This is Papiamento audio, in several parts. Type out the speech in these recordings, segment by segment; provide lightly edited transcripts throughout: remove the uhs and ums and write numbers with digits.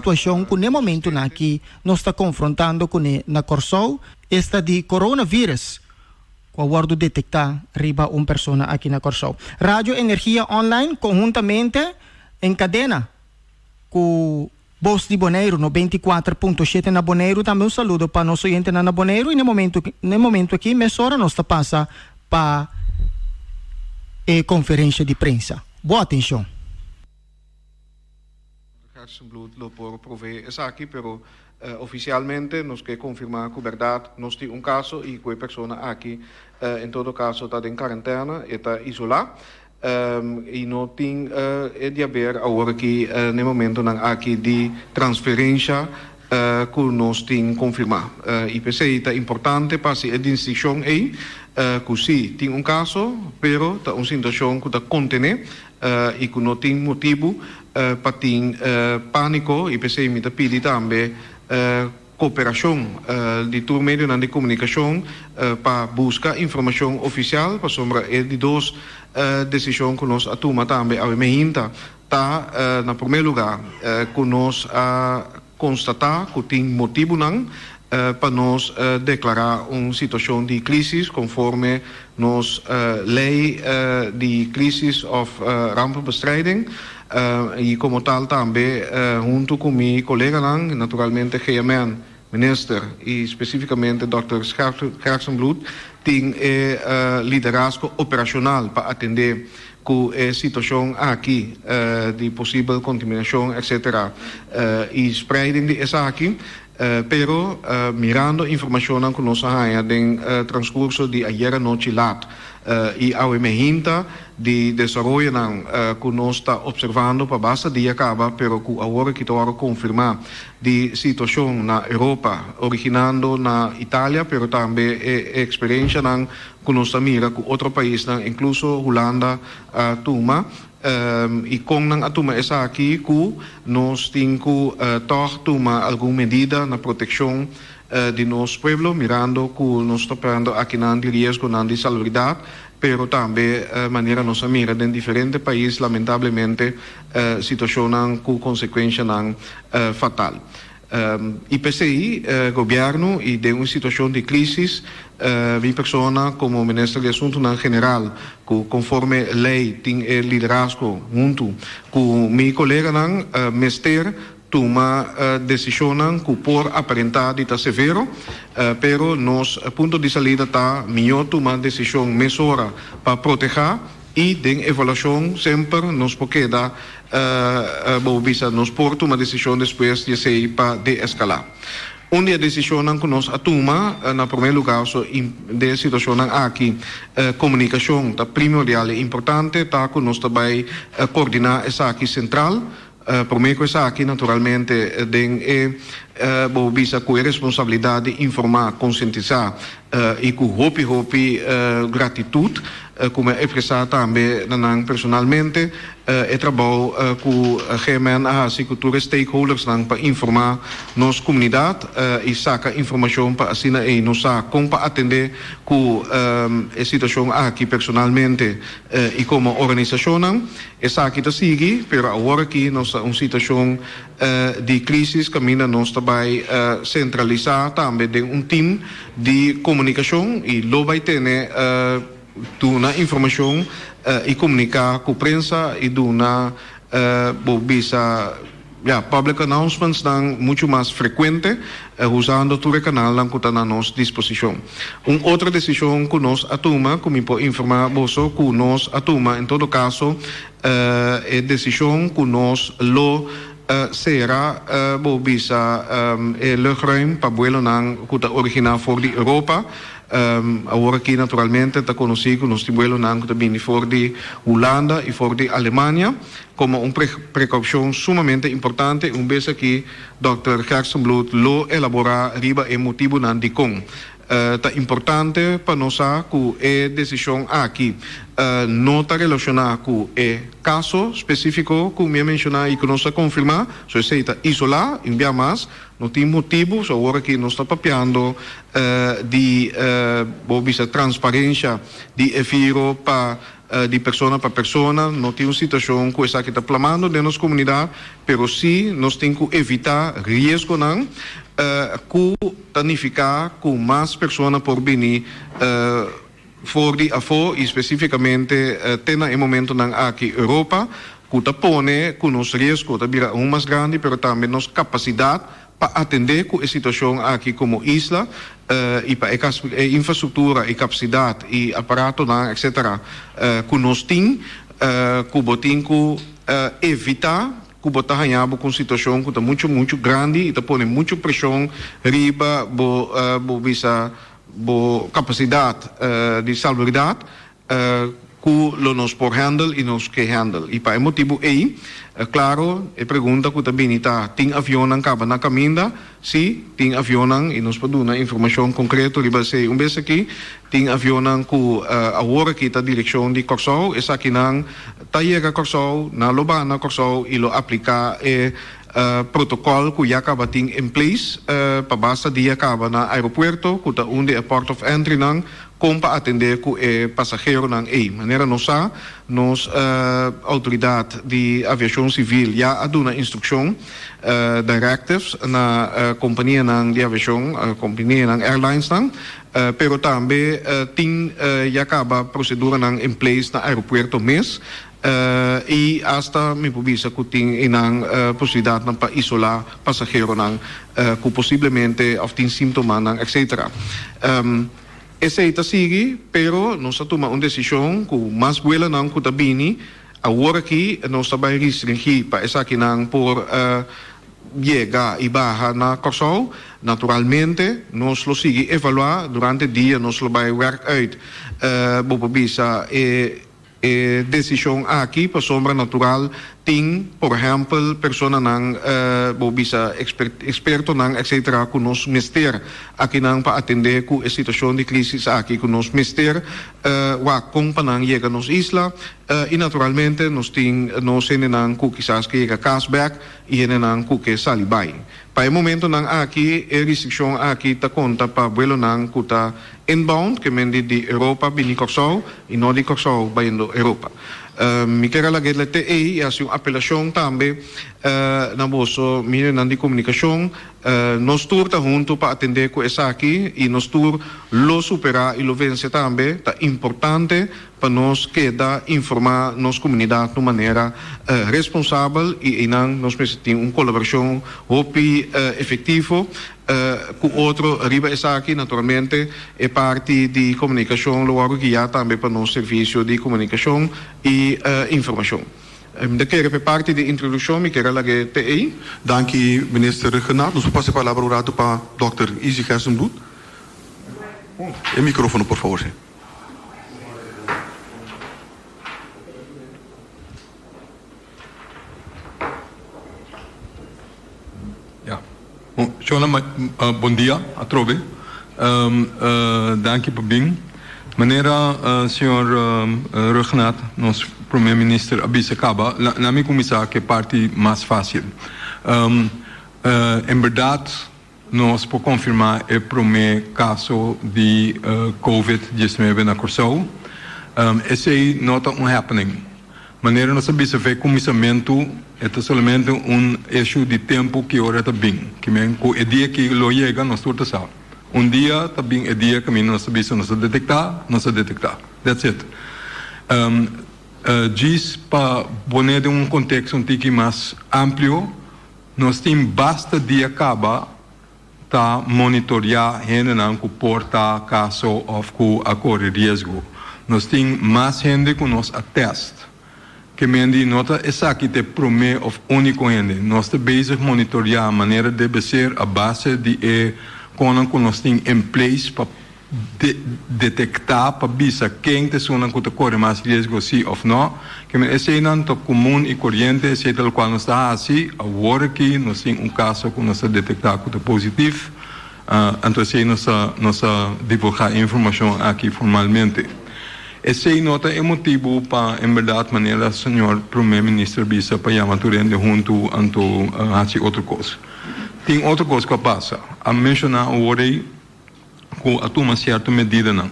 situashon ku n'e momentunan aki nos ta konfrontando kuné na Kòrsou, esta di coronavirus ku a wòrdu detektá riba un persona aki na Kòrsou. Radio Energia Online konhuntamente en kadena ku Bos di Boneiru 94.7 na Boneiru. Tambe un saludo pa nos oyentenan na Boneiru i n'e momentu n'e momentu aki mesora nos ta pasa pa e konferensha di prensa. Bo atenshon. Gerstenbluth lo por provee esaki, pero ofisialmente nos ke konfirmá ku bèrdat nos tin un kaso i ku e persona aki en todo kaso ta den karentena, e ta isolá i no tin e diaber awor aki n'e momentonan aki di transferensha ku nos tin konfirmá. I p'esei ta importante pa hasi e distinshon ei ku sí tin un kaso, pero ta un situashon ku ta kontené i ku no tin motibu pa tin pániko i p'esei mi ta pidi tambe koperashon di tur medionan di komunikashon pa buska informashon ofisial pasobra e di dos desishon ku nos a tuma tambe awe mehinta ta na promé lugá ku nos a konstatá ku tin motibunan pa nos deklará un situashon di krísis konforme nos lei di krísis òf rampenbestrijding i komo tal tambe huntu ku mi koleganan, naturalmente GMN, Minister i spesífikamente dòkter Gerstenbluth tin e liderazgo operashonal pa atendé ku e situashon aki di posibel kontaminashon etcetera i spreiding di esaki. Pero mirando informashonnan ku nos a haña den transkurso di ayer anochi lat i awe mehinta di desaroyonan ku nos ta opservando pa basta dia kaba pero ku awor aki ta wòrdu konfirmá di situashon na Europa originando na Italia pero tambe e eksperenshanan ku nos ta mira ku otro paisnan inkluso Hulanda a tuma. I kon nan a tuma esaki? Ku nos tin ku tòg tuma algun medida na protekshon di nos pueblo, mirando ku nos ta prando akinan di riesgonan di salubridat, pero tambe manera nos a mira den diferente pais lamentablemente situashonnan ku konsekuenshanan fatal. I p'esei gobièrnu i den un situashon di krísis mi persona komo Minister di Asuntunan General ku konforme lei tin e liderazgo huntu ku mi koleganan mester tuma desishonnan ku por aparentá di ta severo pero nos punto di salida ta mihó tuma desishon mesora pa protehá I den evaluashon semper nos por keda bo bisa nos por tuma desishon despues di esei pa deeskalá. Un di e desishonnan ku nos a tuma na promé lugá so den e situashonnan aki komunikashon ta primordial i importante ta ku nos ta bai kordiná esaki sentral. Promé ku esaki naturalmente den e bo bisa ku e responsabilidat di informá, konsientisá i ku hopi hopi gratitut ku mi a ekspresá tambe na nan personalmente e trabou ku GMN a hasi ku tur e stakeholdersnan pa informá nos komunidat i saka informashon pa asina ei nos sa kon pa atendé ku e situashon aki personalmente i komo organisashonnan. Esaki ta sigui, pero awor aki nos ta un situashon di krisis kaminda nos ta bai sentralisá tambe den un tim di komunikashon i lo bai tene duna informashon i komuniká ku prensa i duna bo bisa ya public announcementsnan muchu mas frekuente usando tur e kanalnan ku ta na nos disposishon. Un otro desishon ku nos a tuma ku mi por informá boso ku nos a tuma en todo kaso e desishon ku nos lo sera bo bisa e luchtruim pa buelonan ku ta originá for di Europa. Awor aki naturalmente ta konosí ku nos tin buelonan ku ta bini for di Hulanda i for di Alemania. Komo un prekoushon sumamente importante, un bes aki dòkter Gerstenbluth lo elaborá riba e motibunan dikon ta importante pa nos sa ku e desishon aki no ta relashoná ku e kaso spesífiko ku mi a menshoná i ku nos a konfirmá, so esei ta isolá. Un bia mas, no tin motibu, so awor aki nos ta papiando di bo bisa transparensha di e viro pa. di persona pa persona, no tin un situashon ku esaki ta plamando den nos komunidat, pero sí nos tin ku evitá riesgonan ku ta nifiká ku mas persona por bini for di afó i spesífikamente te na e momentonan aki Europa, ku ta pone ku nos riesgo ta bira aun mas grandi, pero tambe nos kapasidat pa atendé ku e situashon aki komo isla i pa e infrastruktura i kapasidat i aparatonan etcetera ku nos tin ku bo tin ku evitá ku bo ta haña bo ku un situashon ku ta muchu muchu grandi i ta pone muchu preshon riba bo bo bisa bo kapasidat di salubridad ku lo nos por handle i nos ke handle. I pa e motibu ei, klaro, e pregunta ku ta bini ta, tin avionnan kaba na kaminda? Sí, tin avionnan i nos por duna informashon konkreto riba esei. Un bes aki, tin avionnan ku awor aki ta direkshon di Kòrsou, esakinan ta yega Kòrsou, nan lo baha na Kòrsou i lo apliká e Protocol cu ya caba tin in place pa basta dia caba na aeropuerto cu ta un di e port of entry nan con pa atende cu e pasaheronan ey. Manera nos sa, nos autoridad di aviacion civil ya a duna instruccion, directives, na companianan di aviacion, companianan airlines nan, pero tambe tin ya caba proceduranan in place na aeropuerto mes. I asta mi por bisa ku tin einan posibilidatnan pa isolá pasaheronan ku posiblemente òf tin símtomanan etcetera. Esei ta sigui, pero nos a tuma un desishon ku mas buelanan ku ta bini awor aki nos ta bai restringí pa esakinan por yega i baha na Kòrsou. Naturalmente nos lo sigui evaluá durante dia, nos lo bai wèrk uit bo por bisa e. E desishon aki pasobra natural tin por ehèmpel personanan bo bisa ekspertonan etcetera ku nos mester akinan pa atendé ku e situashon di krisis aki ku nos mester wak kon pa nan yega nos isla i naturalmente nos tin nos hendenan ku kisas ke yega kas bèk i hendenan ku ke sali bai. Pa e momentonan aki e restrikshon aki ta konta pa buelonan ku ta Inbound ke men di di Europa bini Kòrsou i no di Kòrsou bayendo Europa. Mi kier a laga e te ei i hasi un apelashon tambe na boso medionan di komunikashon. Nos tur ta huntu pa atendé ku esaki i nos tur lo superá i lo vense tambe. Ta importante pa nos keda informá nos komunidat na un manera responsabel i einan nos mester tin un kolaborashon hopi efektivo Ku otro riba esaki, naturalmente, e parti di komunikashon lo wòrdu guiá tambe pa nos servisio di komunikashon i informashon. Mi ta kere pa e parti di introdukshon mi kier a lag'é te ei. Danki Minister Rhuggenaath. Nos por pasa e palabra un ratu pa Dòkter Izzy Gerstenbluth. E mikrofono por favor. Ya. Bon, shona bon dia atrobe. Danki pa bin. Manera señor Rhuggenaath, nos Prome Minister a bisa caba, laat mi cuminsa cu e parti mas facil. En berdad nos por confirma e prome caso di Covid 19 na Corsou. Esey no ta un happening. Manera nos a bisa fe kuminsamentu e ta solamente un issue di tempu ki ora ta bin. Ki men ku e dia ki lo yega nos tur ta sa. Un dia ta bin e dia kaminda nos ta bisa nos a detektá, nos a detektá. That's it. Djis pa pone den un konteksto un tiki mas amplio, nos tin basta dia kaba ta monitoreá hendenan ku por ta kaso òf ku a kore riesgo. Nos tin mas hende ku nos a tèst. Ke mendi no ta esaki ta e promé òf úniko hende. Nos ta bezig monitoreá manera debe ser a base di e konan ku nos tin in place pa detektá pa bisa ken ta esunnan ku ta kore mas riesgo si òf nò. Kimen eseinan ta komun i koriente, esei ta lokual nos ta hasi. Awor aki nos tin un kaso ku nos ta detektá ku ta positif, anto esei nos ta nos ta divulgá e informashon aki formalmente. Esei no ta e motibu pa en bèrdat manera señor Prome Minister bisa pa yama tur hende huntu anto hasi otro kos. Tin otro kos ku a pasa. A menshoná awor ei. ku a tuma sierto medidanan.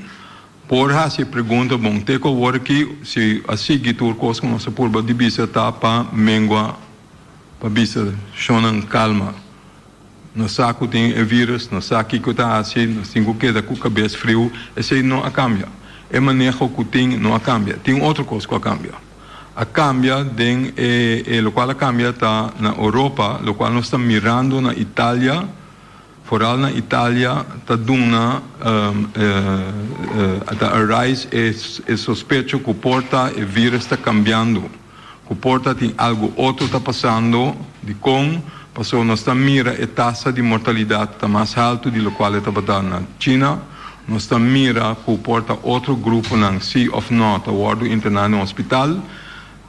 Por hasi e pregunta bon te ku awor aki si a sigui tur kos ku nos a purba di bisa ta pa mengua pa bisa shonnan kalma. Nos sa ku tin e virus, nos sa kiko ta hasi, nos tin ku keda ku kabes friu, esei no a kambia. E maneho ku tin no a kambia. Tin otro kos ku a kambia. A kambia den e e lokual a kambia ta na Europa, lokual nos ta mirando na Italia, Foral na Italia ta duna ta arise e sospecho ku por ta e virus ta kambiando, ku por ta tin algu otro ta pasando. Dikon? Pasobra nos ta mira e tasa di mortalidat ta mas haltu di lokual e tabata na China. Nos ta mira ku por ta otro gruponan si òf nò ta wòrdu interná den hospital.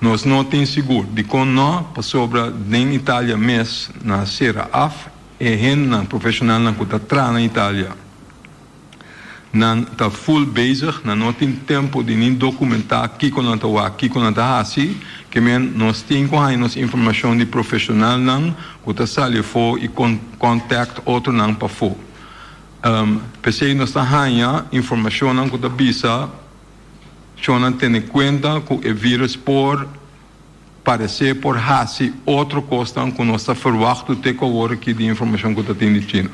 Nos no tin sigur. Dikon nò? Pasobra den Italia mes nan a sera af. E hendenan, profeshonalnan ku ta traha na Italia, nan ta full bezig, nan no tin tempu di ni dokumentá kiko nan ta wak, kiko nan ta hasi. Ke men nos tin ku haña nos informashon di profeshonalnan ku ta sali afó i contact otronan pafó. P'esei nos ta haña informashonnan ku ta bisa shonnan tene kuenta ku e virus por. Paresé por hasi otro kosnan ku nos ta ferwachtu te ku awor aki di informashon ku ta tin di China.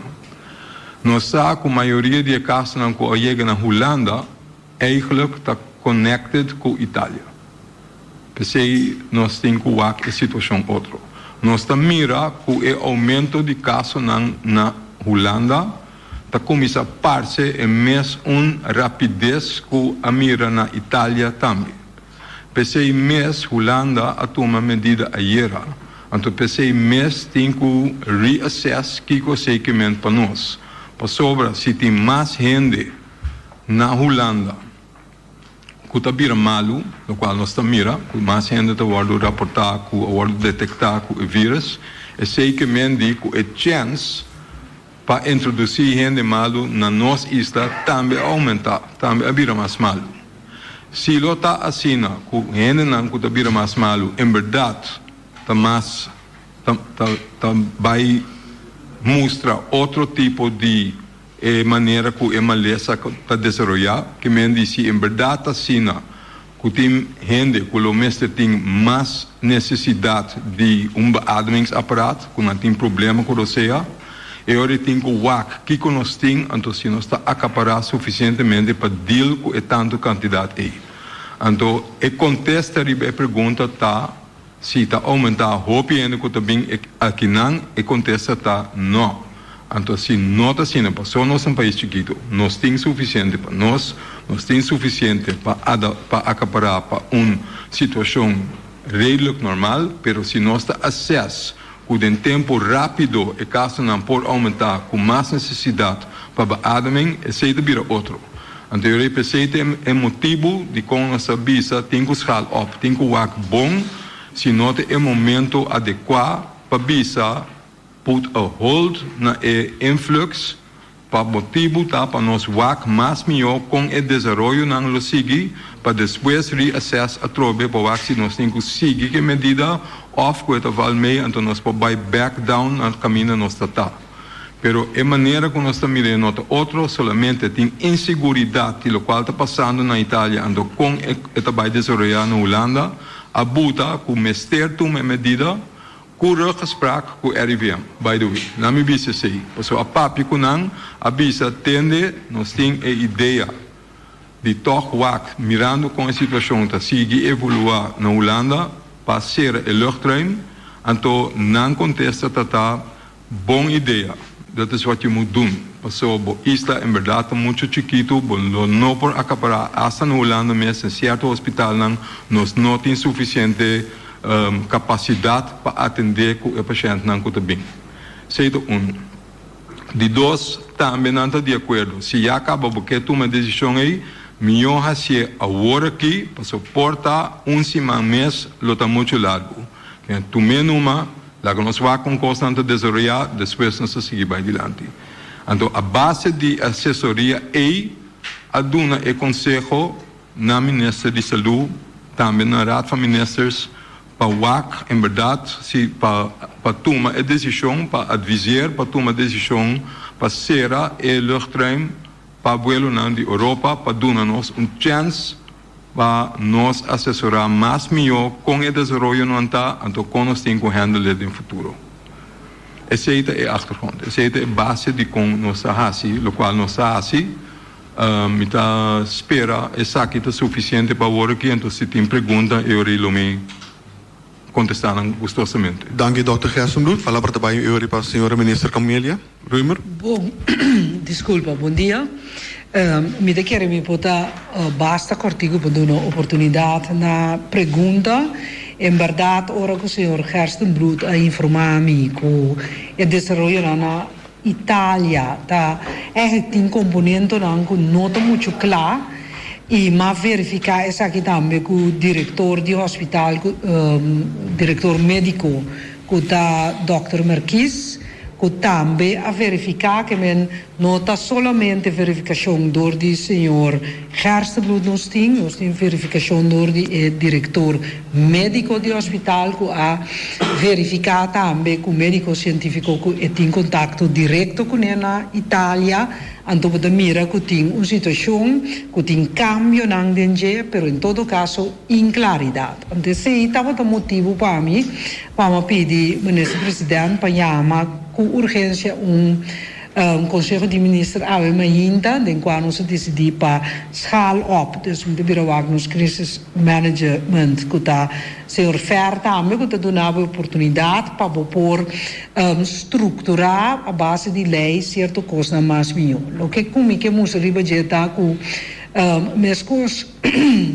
Nos sa ku mayoria di e kasonan ku a yega na Hulanda eigelijk ta connected ku Italia. P'esei nos tin ku wak e situashon otro. Nos ta mira ku e oumento di kasonan na Hulanda ta kuminsá parse e mes un rapides ku a mira na Italia tambe. P'esei mes Hulanda a tuma medida ayera. Anto p'esei mes tin ku reassess kiko esei ke ment pa nos. Pasobra si tin mas hende na Hulanda ku ta bira malu, lokual nos ta mira ku mas hende ta wòrdu raportá ku a wòrdu detektá ku e virus, esei ke men di ku e chèns pa introdusí hende malu na nos isla tambe a oumentá, tambe a bira mas malu. Si lo ta asina ku hendenan ku ta bira mas malu en bèrdat ta mas ta ta ta bai mustra otro tipo di e manera ku e malesa ta desaroyá, ke men di si en bèrdat ta asina ku tin hende ku lo mester tin mas nesesidat di un beademingsapparaat, ku nan tin problema ku rosea, e ora e tin ku wak kiko nos tin, anto si nos ta akapará sufisientemente pa deal ku e tantu kantidat ei. Anto e kontesta riba e pregunta ta si ta oumentá hopi hende ku ta bin akinan, e kontesta ta nò. Anto si no ta asina, pasobra nos ta un pais chikitu, nos tin sufisiente pa nos, nos tin sufisiente pa pa akapará pa un situashon redelijk normal, pero si nos ta assess ku den tempu rápido e kasonan por oumentá ku mas nesesidat pa beademing, esei ta bira otro. Anto yo rei p'esei ta e motibu dikon nos ta bisa tin ku schaal op, tin ku wak bon si no ta e momento adekuá pa bisa Put a hold na e influx pa motibu ta pa nos wak mas mihó kon e desaroyonan lo sigui pa despues reassess atrobe pa wak si nos tin ku sigui ku e medida òf ku e ta val mee anto nos por bai back down na kaminda nos ta ta. Pero e manera ku nos ta mira e no ta otro, solamente tin inseguridat di lokual ta pasando na Italia anto kon e ta bai desaroyá na Hulanda a buta ku mester tuma e medida. Ku ruggespraak ku RIVM, by the way. Nan mi bisa esei, pasobra a papia ku nan, a bisa, Tende, nos tin e idea di tòg wak, mirando kon e situashon ta sigui evoluá na Hulanda, pa sera e luchtruim. Anto nan kontesta ta ta, Bon idea, dat is wat je moet doen. Pasobra bo isla en bèrdat ta muchu chikitu, bo lo no por akapará asta na Hulanda mes, den sierto hospitalnan nos no tin sufisiente kapasidat pa atendé ku e pashèntnan ku ta bin. Esei ta unu. Di dos, tambe nan ta di akuerdo, si ya kaba bo ke tuma e desishon ei, mihó hasié awor aki, pasobra por ta un siman mes lo ta muchu largu. Tum'é numa, laga nos wak kon kosnan ta desaroyá, despues nos ta sigui bai dilanti. Anto a base di asesoria ei a duna e konseho na Minister di Salú, tambe na Raad van Ministers, pa wak en bèrdat si pa pa tuma e desishon, pa adviseer pa tuma desishon pa sera e luchtruim. pa buelonan di Europa pa duna nos un chèns pa nos asesorá mas mihó kon e desaroyonan ta anto kon nos tin ku handle den futuro. Esei ta e achtergrond, esei ta e base dikon nos ta hasi lokual nos ta hasi. Mi ta spera esaki ta sufisiente pa awor aki, anto si tin pregunta e ora lo mi kontestá nan gustosamente. Danki Dòkter Gerstenbluth. Palabra ta bai e ora pa señora Minister Camelia Römer. Bon, disculpa, bon dia. Mi ta kere mi por ta basta cortico pa duna oportunidad na pregunta. En berdad ora cu señor Gerstenbluth a informa mi cu e desaroyonan na Italia ta eigenlijk tin componentonan cu no ta mucho cla y m'a verifica esaki tambe cu director di hospital cu director medico cu ta Dòkter Merkies cu tambe a verifica ke men no ta solamente verificacion door di señor Gerstenbluth nos tin, nos tin verificacion door di e director Médiko di hospital ku a verifiká tambe ku médiko sientífiko ku e tin kontakto direkto kuné na Italia, anto bo ta mira ku tin un situashon ku tin kambionan den dje, pero en todo kaso inklaridat. Anto esei tabata motibu pa mi pa mi a pidi Minister President pa yama ku urgensia un Conseho di Minister awe mainta den cua nos a dicidi pa schaal op, dus mi ta bira wak nos crisis management cu ta señor Fer tambe cu ta duna bo e oportunidad pa bo por structura a base di ley cierto cosnan mas miyo. Loke cu mi ke mustra riba dje ta cu mescos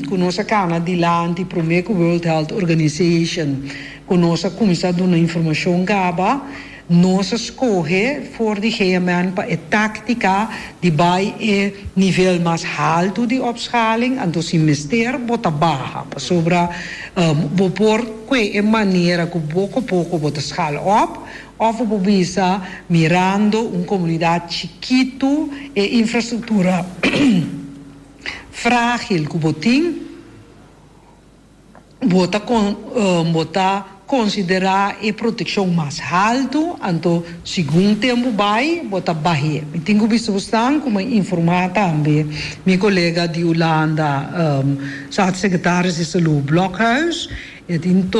cu nos a cana dilanti prome cu World Health Organization cu nos a cuminsa duna informacion caba, Nos a skohe for di GMN pa e táktika di bai e nivel mas haltu di opschaling, anto si mester bo ta baha, pasobra bo por kue e manera ku poko poko bo ta schaal op, òf bo por bisa mirando un komunidat chikitu e infrastruktura frágil ku bo tin. Bo ta bo ta konsiderá e protekshon mas haltu, anto segun tempu bai bo ta bah'é. Mi tin ku bisa bosnan ku mi a informá tambe mi kolega di Hulanda, Staatssecretaris di Salú Blokhuis, e tin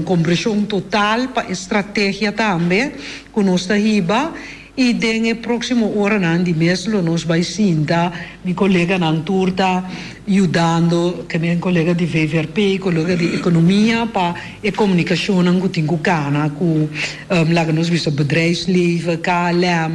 kompreshon total pa e strategia tambe ku nos ta hiba. I den e próksimo oranan di mes lo nos bai sinta, mi koleganan tur ta yudando, ke mi kolega di VVRP, kolega di ekonomia pa e komunikashonnan ku tin ku kana ku laga nos bisa bedrijfsleven, KLM,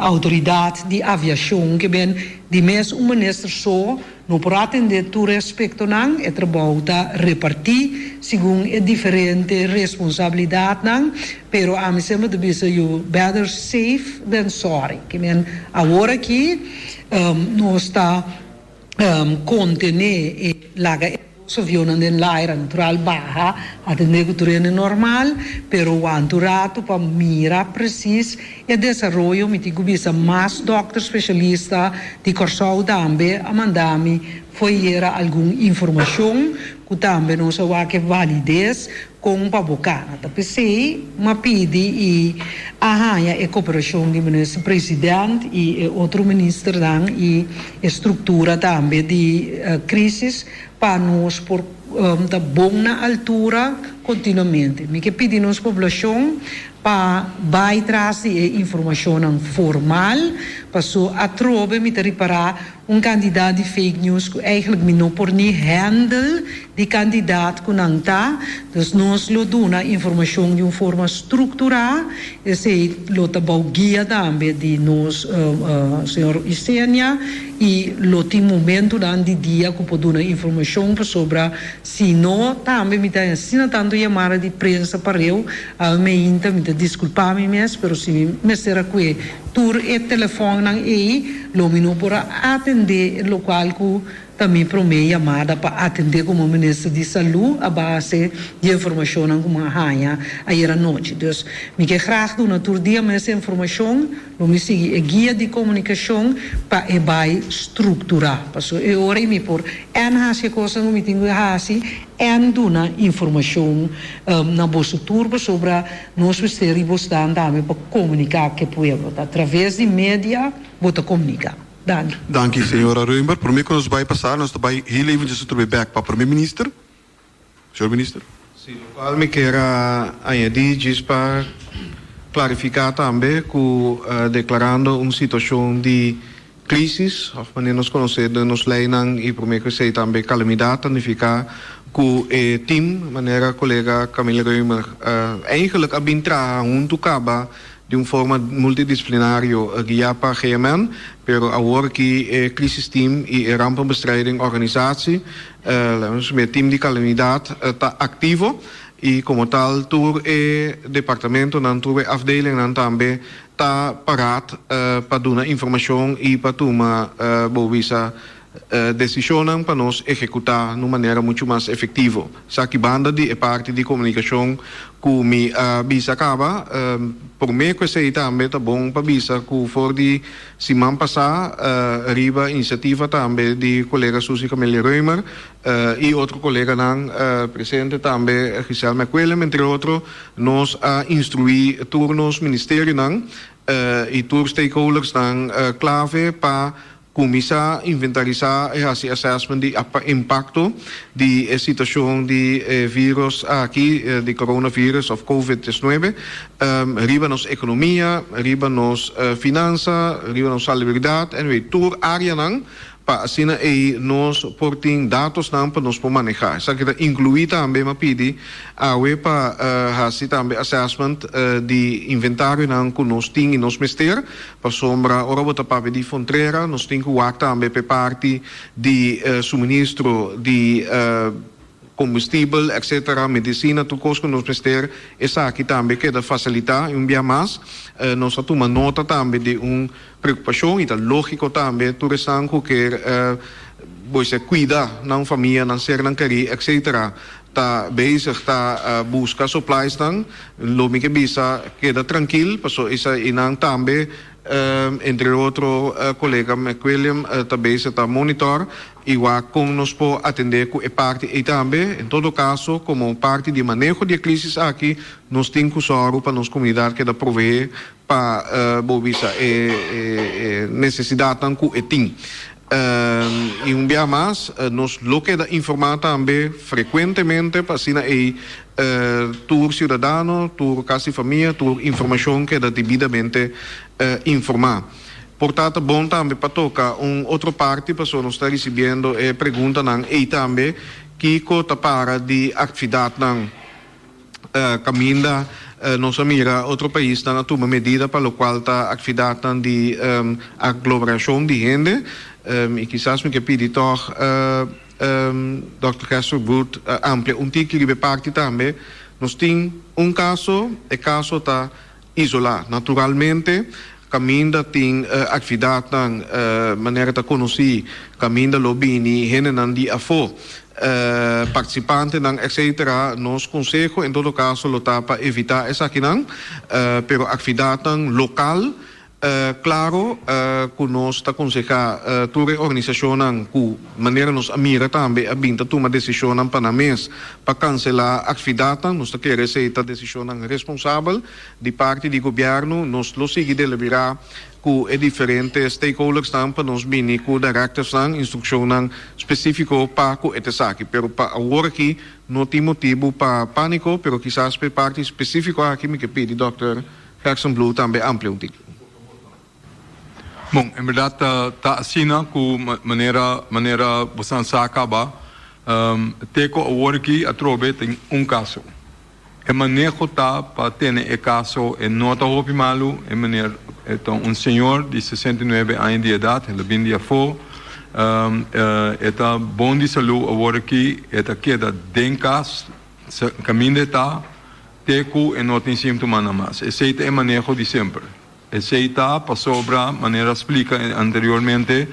outoridat di aviashon, ke ben di mes un minister so No por atendé tur e aspektonan, e trabou ta repartí segun e diferente responsabilidatnan, pero ami semper ta bisa you better safe than sorry. Ke men awor aki nos ta kontené e laga e dos avionnan den laira natural baha, atendé ku tur hende normal, pero wanta un ratu pa mira presis E desaroyo mi tin ku bisa mas dòkter spesialista di Kòrsou tambe a manda mi foyera algun informashon ku tambe nos a wak e valides kon pa bo kana. Ta p'esei m'a pidi i a haña e koperashon di Minister President i e otro ministernan i e struktura tambe di krisis pa nos por ta bon na altura kontinuamente. Mi ke pidi nos poblashon Pa bai tras di e informashonnan formal, paso atrobe mi ta ripará un kantidat di fake news ku eigenlijk mi no por ni handle di kantidat ku nan ta. Dus nos lo duna informashon di un forma strukturá, esei lo ta bou guia tambe di nos señor Isenia i lo tin momentunan di dia ku por duna informashon pasobra Si no, tambe mi ta asina tantu yamada di prensa pareu, awe meinta mi ta disculpa mi mes, pero si mi mester a cue tur e telefonnan ey, lo mi no por a atende locual cu Ta mi promé yamada pa atendé komo minister di Salú a base di informashonnan ku mi a haña ayer anochi. Dus mi ke grag duna tur dia mes informashon, lo mi sigui e guia di komunikashon pa e bai strukturá. Pasobra e ora ei mi por èn hasi e kosnan ku mi tin ku hasi èn duna informashon na boso tur pasobra nos mester riba stan tambe pa komuniká ku e pueblo. Ta atraves di media bo ta komuniká. Danki. Danki señora Römer. Prome ku nos bai pasa nos ta bai heel eventjes otro be bek pa prome minister. Señor minister. Si, lokual mi kier a añadi djis pa klarifiká tambe ku deklarando un situashon di krisis òf manera nos konosé den nos leinan i prome ku esei tambe kalamidat ta nifiká ku e tim manera kolega Camille Römer eigenlik a bin traha huntu kaba di un forma multidisciplinario guiá pa GMN, pero awor ki e crisisteam i e rampenbestrijding organisatie, e team di kalamidat ta aktivo i komo tal tur e departamentonan, tur e afdelingnan tambe ta paraat pa duna informashon i pa tuma bo bisa Desishonnan pa nos ehekutá na un manera muchu mas efektivo. Esaki banda di e parti di komunikashon ku mi a bisa kaba. Promé ku esei tambe ta bon pa bisa ku for di siman pasá riba inisiativa tambe di kolega Suzy Camelia Römer i otro koleganan presente tambe Giselle McWillem entre otro nos a instruí tur nos ministerionan i tur stakeholdersnan klave pa Kuminsá inventarisá i hasi assessment di impakto di e situashon di e vírus aki, di coronavirus òf covid diesnuebe, riba nos ekonomia, riba nos finansa, riba nos salubridat, anyway tur áreanan pa asina ei nos por tin datosnan pa nos por manehá. Esaki ta inkluí tambe, mi a pidi awe pa hasi tambe assessment di inventarionan ku nos tin i nos mester. Pasobra ora bo ta papia di frontrera, nos tin ku wak tambe p'e parti di suministro di kombustibel, etcetera, medisina, tur kos ku nos mester, esaki tambe keda fasilitá. I un bia mas, nos a tuma nota tambe di un preokupashon i ta lógiko tambe tur esnan ku ker bo esei kuida nan famia, nan sernan kerí, etcetera, ta bezig ta buska suppliesnan, lo mi ke bisa keda trankil paso esainan tambe entre otro kolega McWilliam ta bezig ta monitor i wak kon nos por atende ku e parti ei tambe. En todo kaso komo parti di maneho di e krisis aki nos tin ku sòru pa nos komunidat keda proveé pa bo bisa e nesesidatnan ku e tin. I un bia mas, nos lo keda informá tambe frekuentemente pa asina ei tur siudadano, tur kas di famia, tur informashon keda debidamente informá. Por ta ta bon tambe pa toka un otro parti pasobra nos ta risibiendo e preguntanan ei tambe, kiko ta para di aktividatnan Caminda nos a mira otro paisnan a tuma medida pa locual ta actividadnan di aglomeracion di hende y kisas mi ke pidi tog Dòkter Kestergoed amplia un tiki riba e parti tambe. Nos tin un caso, e caso ta isolá. Naturalmente caminda tin actividadnan manera ta conoci caminda lo bini hendenan di afó, participantenan etcetera. Nos conseho en todo caso lo ta pa evita esakinan, pero actividadnan local Claro cu nos ta conseha tur e organisacionnan cu, manera nos a mira tambe, a bin ta tuma decisionnan pa nan mes pa cancela actividadnan. Nos ta kere esey ta decisionnan responsabel di parti di gobierno. Nos lo sigui delibera cu e diferente stakeholdersnan pa nos bini cu directivesnan, instruccionnan specifico pa cu e t'esaki. Pero pa awor aki no tin motibo pa panico, pero kisas p'e parti specifico aki mi ke pidi dòkter Jackson Blue tambe amplia un tiki. Bon, en berdad ta ta asina cu manera manera bosan sa caba, te cu awor aki atrobe tin un caso. E maneho ta pa tene e caso, e no ta hopi malu, e meneer e ta un señor di 69 aña di edad, el a bin di afo, e ta bon di salud awor aki, e ta keda den cas, caminda e ta. Te ku e no tin símtomanan mas. Esei ta e maneho di semper. Esei ta pasobra, manera splika anteriormente,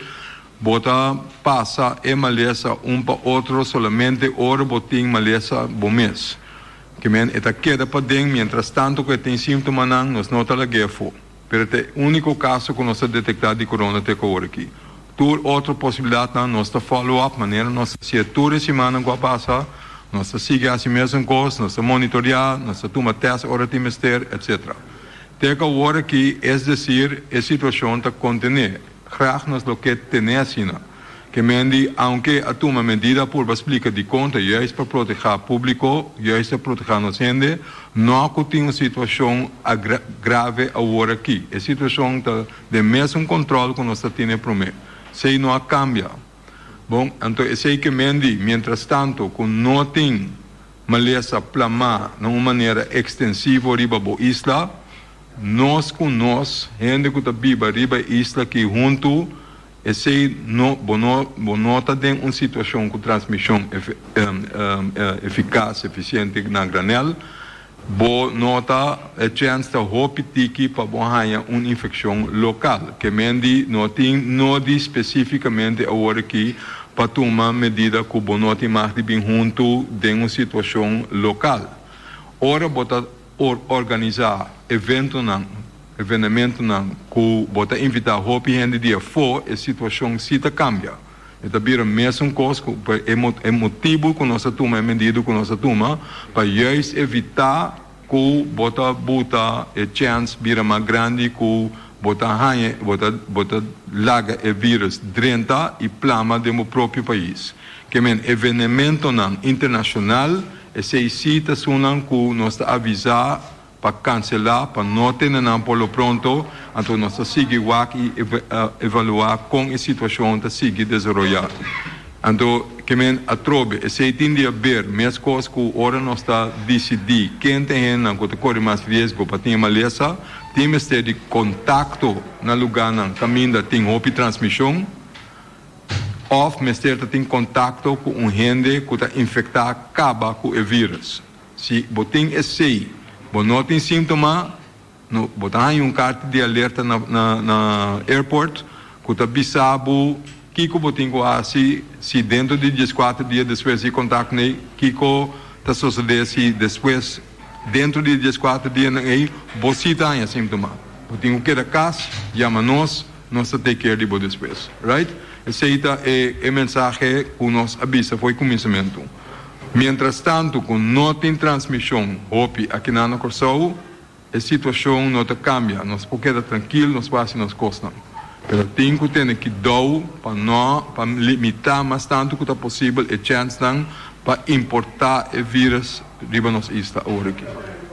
Bo ta pasa e malesa un pa otro solamente ora bo tin malesa bo mes. Ke men e ta keda paden mientras tanto ku e tin síntomanan, nos no ta lag'é afó. Pero ta e úniko kaso ku nos ta detektá di corona te ku awor aki. Tur otro posibilidatnan nos ta follow up manera nos ta hasié tur e simannan ku a pasa. Nos ta sigui hasi mesun kos, nos ta monitoreá, nos ta tuma tèst ora tin mester, etc. Te ku awor aki, es desir, e situashon ta kontené. Graag nos lo ke tene asina. Ke men di, aunke a tuma medida purba splika dikon ta juist pa protehá públiko, juist ta protehá nos hende, no ku tin un situashon grave awor aki. E situashon ta den mesun kòntròl ku nos ta tene promé. Esei no a kambia. Bon, anto esei ke men di, mientrastanto ku no tin malesa plamá na un manera ekstensivo riba bo isla, Nos ku nos, hende ku ta biba riba e isla aki huntu, esei no, bo no, bo no ta den un situashon ku transmishon efikas, efisiente na granel, bo no ta, e chèns ta hopi tiki pa bo haña un infekshon lokal. Ke men di no tin nodi spesífikamente awor aki pa tuma medida ku bo no tin mag di bin huntu den un situashon lokal. Ora bo ta Por organisá eventonan, evenementonan ku bo ta invitá hopi hende di afó, e situashon sí ta kambia. E ta bira mesun kos ku e motibu ku nos a tuma e medida ku nos a tuma pa juist evitá ku bo ta buta e chèns bira mas grandi ku bo ta haña, bo ta bo ta laga e vírus drenta i plama den bo propio pais. Ke men evenementonan internashonal Esei sí ta esunnan ku nos ta avisá pa kanselá, pa no tene nan por lo pronto, anto nos ta sigui wak i evaluá kon e situashon ta sigui desaroyá. Anto, ke men atrobe, esei tin di haber meskos ku ora nos ta disidí ken ta e hendenan ku ta kore mas riesgo pa tin e malesa, tin mester di kontakto na lugánan kaminda tin hopi transmishon. Òf mester ta tin kontakto ku un hende ku ta infektá kaba ku e vírus. Si bo tin esei, bo no tin síntoma, no, bo ta haña un karta di alerta na na na airport ku ta bisa bo kiko bo tin ku hasi si dentro di dieskuater dia despues di kontakto nei, kiko ta sosodé si despues dentro di e dieskuater dianan ei bo si ta haña síntoma. Bo tin ku keda kas, yama nos. Nos ta take care di bo despues. Right? Esey ta e e mensahe cu nos a bisa fo'i cuminsamentu. Mientras tanto cu no tin transmision hopi akinan na Corsou, e situacion no ta cambia. Nos por keda trankil, nos por haci nos cosnan. Pero tin cu tene kidou pa no pa limita mas tanto cu ta posibel e chensnan pa importa e virus riba nos isla awor aki.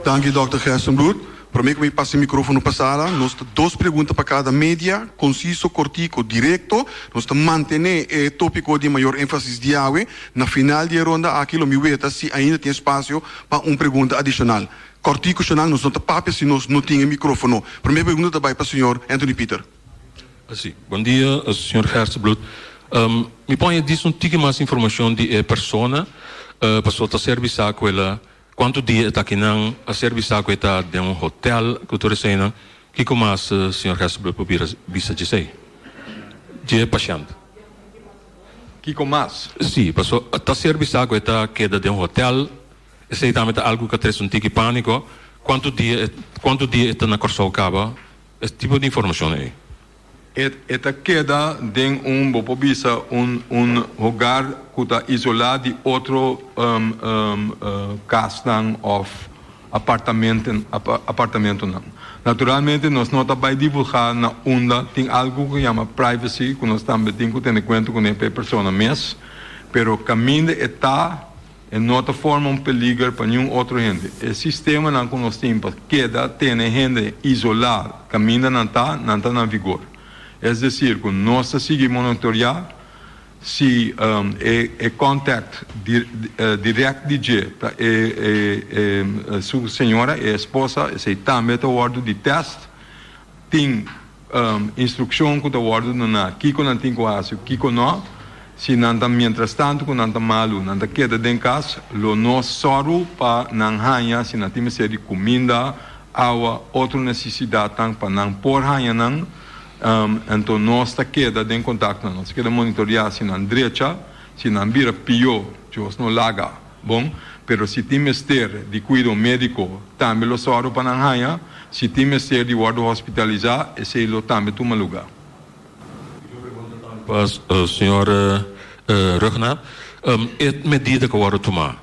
Danki Dòkter Gerstenbluth. Promé ku mi pasa e mikrófono pa Sara, nos ta dos pregunta pa kada media, konsiso, kortiko, direkto. Nos ta mantené e tópiko di mayor énfasis di awe. Na final di e ronda aki lo mi weta si ainda tin espasio pa un pregunta adishonal. Kòrtiku, shonal, nos no ta papia si nos no tin e mikrófono. Promé pregunta ta bai pa señor Anthony Pieter. Sí, bon dia, señor Gerstenbluth. Mi por haña dis un tiki mas informashon di e persona, pasobra ta ser bisá ku el a Cuanto dia e ta akinan? A ser bisa cu e ta den un hotel cu tur eseinan. Kico mas señor Hesselberg por bira bisa djesei? Dje pashent. Kico mas? Si, paso ta ser bisa cu e ta keda den un hotel. Esei tambe ta algo cu a trece un tiki panico. Cuanto dia e cuanto dia e ta na Corsou caba? E tipo di informacion ei. E ta keda den un, bo por bisa, un un hogar ku ta isolá di otro kasnan òf apartamenten apartamentonan. Naturalmente nos no ta bai divulgá na unda tin algu ku yama privacy ku nos tambe tin ku tene kuenta kuné pa e persona mes, pero kaminda e ta E no ta forma un peliger pa niun otro hende. E sistemanan ku nos tin pa keda tene hende isolá kaminda nan ta, nan ta na vigor. Es desir ku nos ta sigui monitoreá si e e contact direct di dje ta e e su señora, e esposa, esei tambe ta wòrdu di tèst. Tin instrukshon ku ta wòrdu duná kiko nan tin ku hasi, kiko nò. Si nan ta mientrastantu ku nan ta malu, nan ta keda den kas, lo no sòru pa nan haña si nan tin mester di kuminda, awa, otro nesesidatnan pa nan por haña nan. Anto nos ta keda den kontakto, nos ta keda monitoreá si nan drecha, si nan bira pió, Dios no laga, bon, pero si tin mester di kuido médiko tambe lo sòru pa nan haña, si tin mester di wòrdu hospitalisá esei lo tambe tuma lugá. Pa señor Rugnath, e medida ku a wòrdu tumá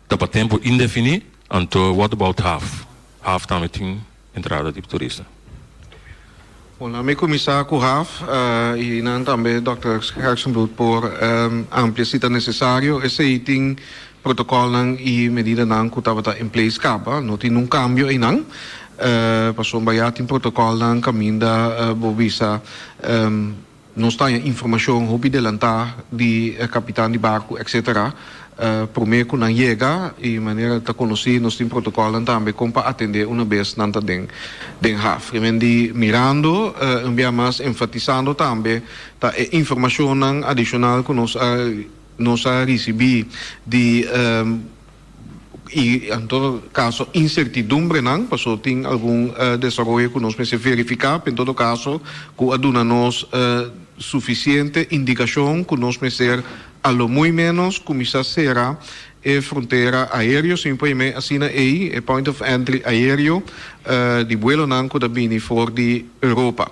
ta pa tempu indefiní, anto what about haf? Haf tambe tin entrada di turista. Bon, laat mi kuminsá ku haf i nan tambe dòkter Gerstenbluth por amplia si ta nesesario. Esei tin protokòlnan i medidanan ku tabata in place kaba, no tin nun kambio einan. Pasobra ya tin protokòlnan kaminda bo bisa nos ta haña informashon hopi delantá di kapitan di barku etcetera promé ku nan yega i manera ta konosí nos tin protokòlnan tambe kon pa atendé una bes nan ta den den haf. Di mirando un bia mas enfatisando tambe ta e informashonnan adishonal ku nos a nos a risibí di i en todo kaso insertidumbrenan pasobra tin algun desaroyo ku nos mester verifiká pero en todo kaso ku a duna nos sufisiente indikashon ku nos mester a lo muy ménos kuminsá sera e frontera aéreo si mi por yam'é asina ei e point of entry aéreo di buelonan ku ta bini for di Europa.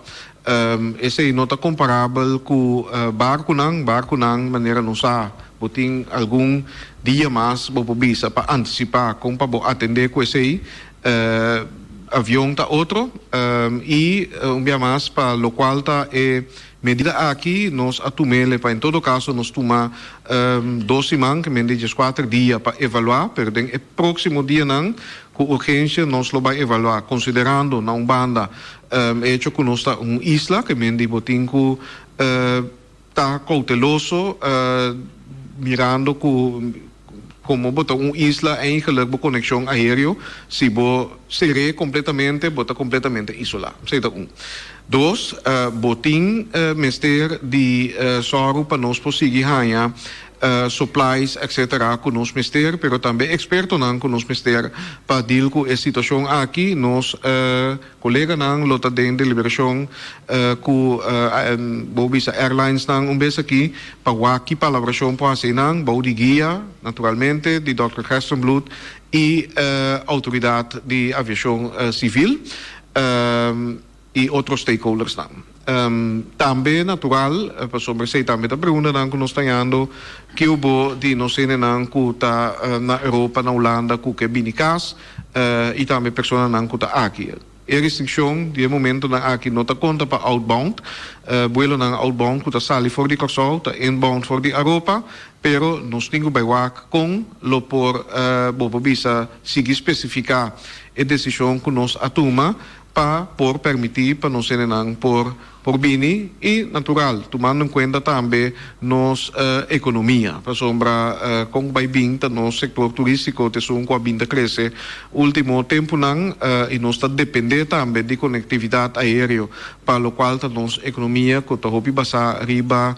Esei no ta komparabel ku barkunan. Barkunan manera nos sa bo tin algun dia mas bo por bisa pa antisipá kon pa bo atendé ku esei. Avion ta otro i un bia mas pa lokual ta e medida aki nos a tum'el pa en todo kaso nos tuma dos siman ke men di dieskuater dia pa evaluá pero den e próksimo dianan ku urgensia nos lo bai evaluá konsiderando na un banda E hecho ku nos ta un isla ke men di bo tin ku ta kouteloso mirando ku komo bo ta un isla eigenlik bo konekshon aereo si bo ser'é kompletamente bo ta kompletamente isolá. Esei ta un. Dos, bo tin mester di sòru pa nos por sigui haña supplies etc ku nos mester pero tambe ekspertonan ku nos mester pa deal ku e situashon aki. Nos Koleganan lo ta den deliberashon ku bo bisa airlinesnan un bes aki pa wak ki palabrashon por hasi einan bou di guia naturalmente di dòkter Gerstenbluth i outoridat di aviashon sivil i otro stakeholdersnan. Tambe natural pasobra esei tambe ta preguntanan ku nos ta hañando kiu bo di nos hendenan ku ta na Europa na Hulanda ku ke bini kas i tambe personanan ku ta aki. E restrikshon di e momentonan aki no ta konta pa outbound, buelonan outbound ku ta sali for di Kòrsou ta inbound for di Aropa, pero nos tin ku bai wak kon lo por bo por bisa sigui spesifiká e desishon ku nos a tuma pa por permití pa nos hendenan por por bini i natural tumando en kuenta tambe nos ekonomia pasobra kon ku bai bin ta nos sektor turístiko ta esun ku a bin ta krese último tempunan i nos ta dependé tambe di konektividat aéreo pa lokual ta nos ekonomia ku ta hopi basá riba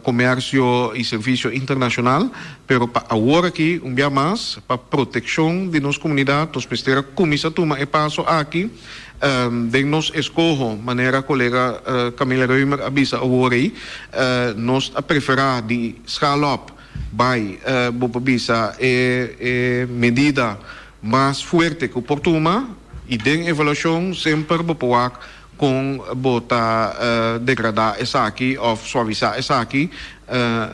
komersio i servisio internashonal pero pa awor aki un bia mas pa protekshon di nos komunidat nos mester a kuminsá tuma e paso aki. Den nos eskoho, manera kolega Camila Römer a bisa awor ei, nos a preferá di schaal op bai, bo por bisa, e e medida mas fuerte ku por tuma i den evaluashon semper bo por wak kon bo ta degradá esaki òf suavisá esaki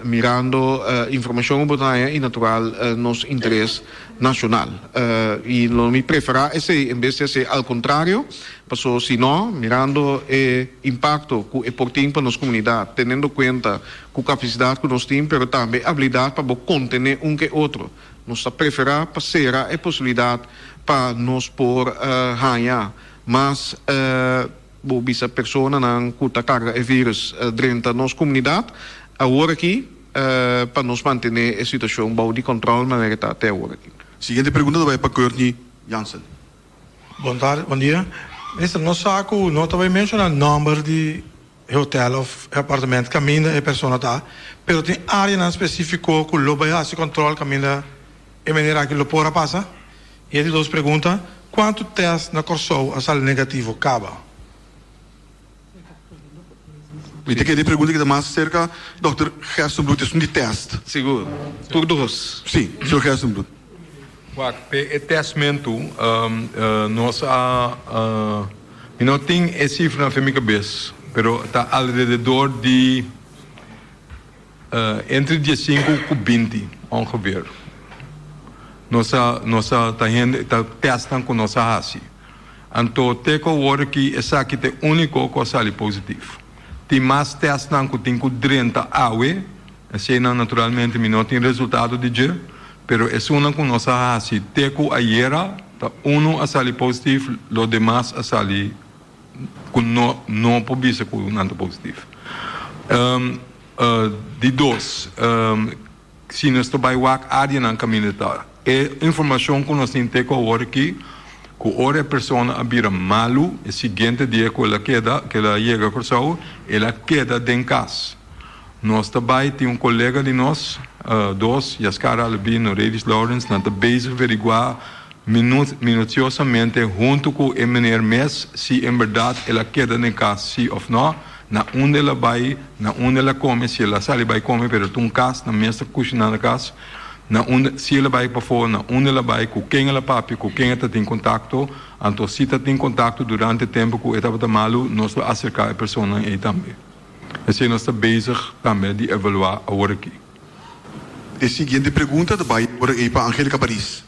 mirando informashon ku bo ta haña i natural nos interes nashonal. I lo mi preferá esei en bes di hasi al kontrario, paso si no, mirando e impakto ku e por tin pa nos komunidat, tenendo kuenta ku kapasidat ku nos tin, pero tambe e abilidat pa bo kontené un ke otro, nos ta preferá pa sera e posibilidat pa nos por haña mas bo bisa personanan ku ta karga e virus drenta nos komunidat awor aki pa nos mantené e situashon bou di kòntròl manera e ta te awor aki. Siguiente pregunta ta bai pa Courtney Jansen. Bon tardi, bon dia. Minister, nos sa ku no ta bai menshoná nòmber di e hotel òf e apartement kaminda e persona ta, pero tin áreanan spesífiko ku lo bai hasi kòntròl kaminda e manera aki lo por a pasa? I e di dos pregunta, kuantu tèst na Kòrsou a sali negativo kaba? Mi ta kere e pregunta ki ta mas serka dòkter Gerstenbluth esun di tèst. Sigur. Tur dos. Si, señor Gerstenbluth. Wak, p'e e tèstmentu nos a, mi no tin e sifranan fen mi kabes, pero ta alrededor di Entre diesinku ku binti ongeveer nos a nos a ta hende ta testnan ku nos a hasi. Anto te ku awor aki esaki ta e úniko ku a sali positif. Tin mas testnan ku tin ku drenta awe, eseinan naturalmente mi no tin resultado di dje, pero esunnan ku nos a hasi te ku ayera ta unu a sali positif, lo demas a sali ku no no por bisa ku nan ta positif. Di dos, si nos ta bai wak áreanan kaminda ta e informashon ku nos tin te ku awor aki, ku ora e persona a bira malu e siguiente dia ku el a keda, ku el a yega Kòrsou, el a keda den kas. Nos ta bai tin un kolega di nos, dos, Yaskara Alabí, Noredis Lawrence, nan ta bezig veriguá Minuciosamente huntu cu e meneer mes si en berdad el a keda den cas si of no, na unda el a bay, na unda el a come, si el a sali bay come pero ta un cas, nan mes ta cushina na cas, na unda, si el a bay pafo, na unda el a bay, cu ken el a papia, cu ken e ta tin contacto, anto si ta tin contacto durante e tempo cu e tabata malu, nos lo acerca e personanan ey tambe. Esey nos ta bezig tambe di evalua awor aki. E siguiente pregunta ta bai ora ei pa Angelica Paris.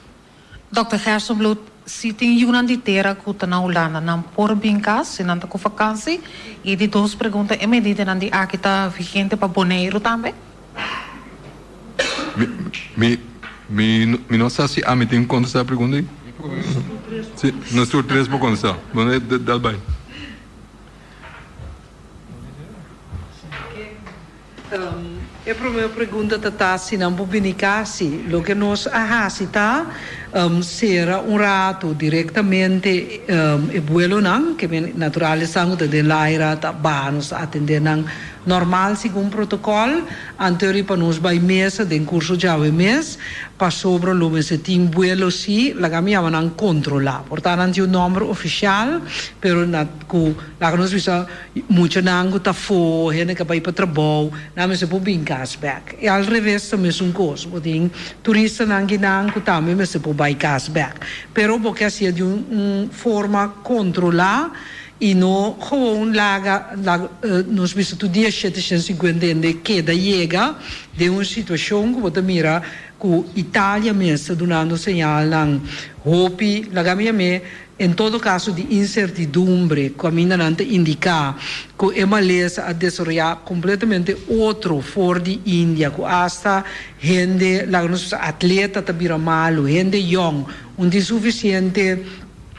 Dòkter Gerstenbluth, si tin yunan di tera ku ta na Hulanda, nan por bin kas si nan ta ku vakansi? I di dos pregunta, e medidanan di aki ta vigente pa Boneiru tambe? Mi, mi, mi, mi no sa si ami tin ku kontestá e pregunta ei. Si, nos tur tres por kontestá. Bo dal bai. E prome pregunta ta ta si nan por bini casi. Loke nos a haci ta cera un rato directamente e buelonan, ke men natural esnan cu ta den laira ta baha nos ta atende nan normal segun protocol. Anterior pa nos bay mesa den curso djawe mes pasobra lo mester tin buelo si laga mi yama nan controla. Por ta nan tin un nomber oficial pero na cu laga nos bisa Muchanan ku ta afó, hende ku a bai pa trabou, nan mester por bin kas bèk. I al reves ta mesun kos, bo tin turistanan kinan ku tambe mester por bai kas bèk. Pero bo ke hasié di un forma kontrolá i no gewoon laga nos bisa tur dia 750 hende keda yega den un situashon ku bo ta mira ku Italia mes ta dunando señalnan hopi, laga mi yam'é En todo caso di incertidumbre caminda nan ta indica cu e malesa a desaroya completamente otro for di India cu hasta hende laga nos bisa atleta ta bira malo, hende yong, un tin suficiente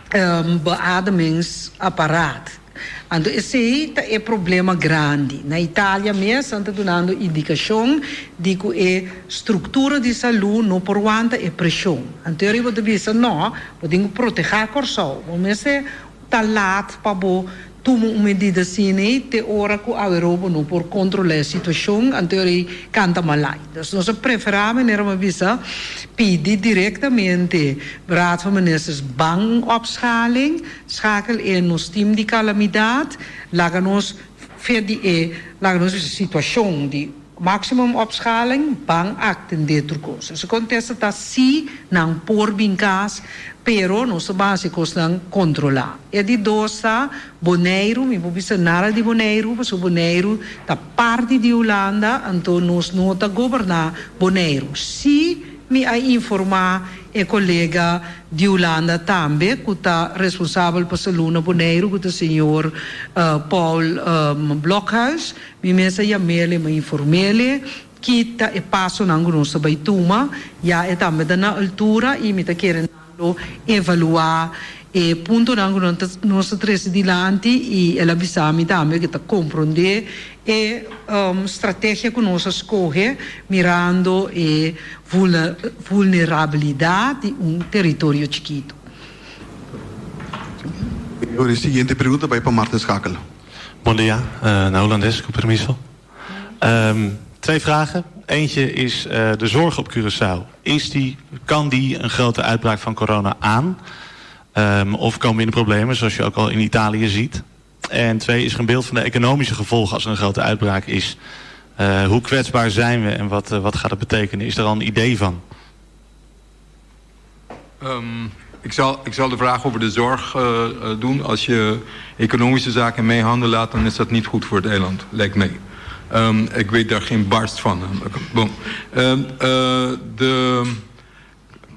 beademingsapparaat. Anto esei ta e problema grandi. Na Italia mes nan ta dunando indikashon di ku e struktura di salú no por wanta e preshon. Anto e riba ta bisa, no, bo tin ku protehá Kòrsou. Bo mester ta lat pa bo tuma un medida asina ei te ora ku aweró bo no por kontrolá e situashon, anto e kanta malai. Dus nos a preferá, manera mi a bisa, pidi direktamente Raad van Ministers ban un opschaling. Schakel in nos team di kalamidat, laga nos fe di e, laga nos bisa situashon di maximum opschaling, ban atendé tur kos. E kontesta ta si, nan por bin kas, pero nos ta ban hasi kosnan kontrolá. E di dos ta Boneiru, mi por bisa nada di Boneiru, pasobra Boneiru ta parti di Hulanda, anto nos no ta goberná Boneiru. Si mi a informá e kolega di Hulanda tambe ku ta responsabel pa salú na Boneiru ku ta señor Paul Blokhuis. Mi mes a yam'el i mi a inform'el ki ta e pasonan ku nos ta bai tuma. Ya e tambe ta na altura i mi ta kere nan lo evaluá e puntonan ku nos ta trese dilanti i el a bisa mi tambe ku e ta komprondé e strategia ku nos a skohe mirando e vulnerabilidat di un teritorio chikitu. E siguiente pregunta bai pa Martin Schakel. Bon dia, na Hulandes, ku permiso. Twee vragen. Eentje is de zorg op Curaçao. Is die, kan die een grote uitbraak van corona aan? Of komen we in de problemen, zoals je ook al in Italië ziet? En twee, is er een beeld van de economische gevolgen als er een grote uitbraak is? Uh, hoe kwetsbaar zijn we en wat, uh, wat gaat het betekenen? Is er al een idee van? Um, ik, zal, ik zal de vraag over de zorg uh, doen. Als je economische zaken in mijn handen laat, dan is dat niet goed voor het eiland, lijkt mij. Um, ik weet daar geen barst van. Bon. Um, de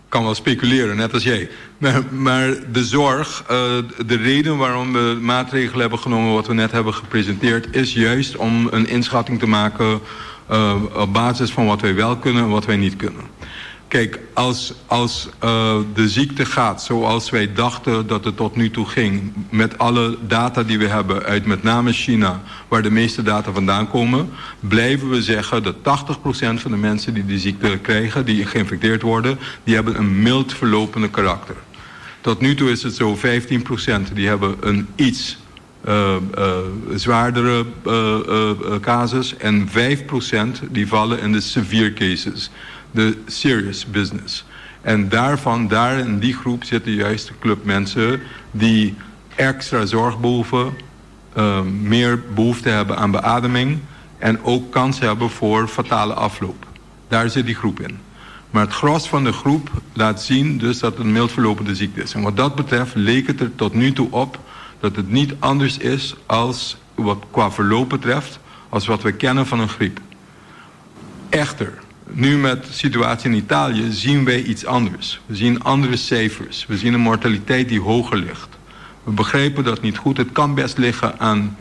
kan wel speculeren, net als jij. Maar, maar de zorg, uh, de reden waarom we maatregelen hebben genomen wat we net hebben gepresenteerd, is juist om een inschatting te maken uh, op basis van wat wij wel kunnen en wat wij niet kunnen. Kijk, als, als uh, de ziekte gaat zoals wij dachten dat het tot nu toe ging... met alle data die we hebben uit met name China... waar de meeste data vandaan komen... blijven we zeggen dat 80% van de mensen die die ziekte krijgen... die geïnfecteerd worden, die hebben een mild verlopende karakter. Tot nu toe is het zo 15% die hebben een iets uh, uh, zwaardere uh, casus... en 5% die vallen in de severe cases de serious business. En daarvan, daar in die groep zitten juist de club mensen die extra zorgbehoeven, uh, meer behoefte hebben aan beademing en ook kans hebben voor fatale afloop. Daar zit die groep in. Maar het gros van de groep laat zien dus dat het een mild verlopende ziekte is. En wat dat betreft leek het er tot nu toe op dat het niet anders is als wat qua verloop betreft als wat we kennen van een griep. Echter, nu met de situatie in Italië zien wij iets anders. We zien andere cijfers. We zien een mortaliteit die hoger ligt. We begrijpen dat niet goed. Het kan best liggen aan...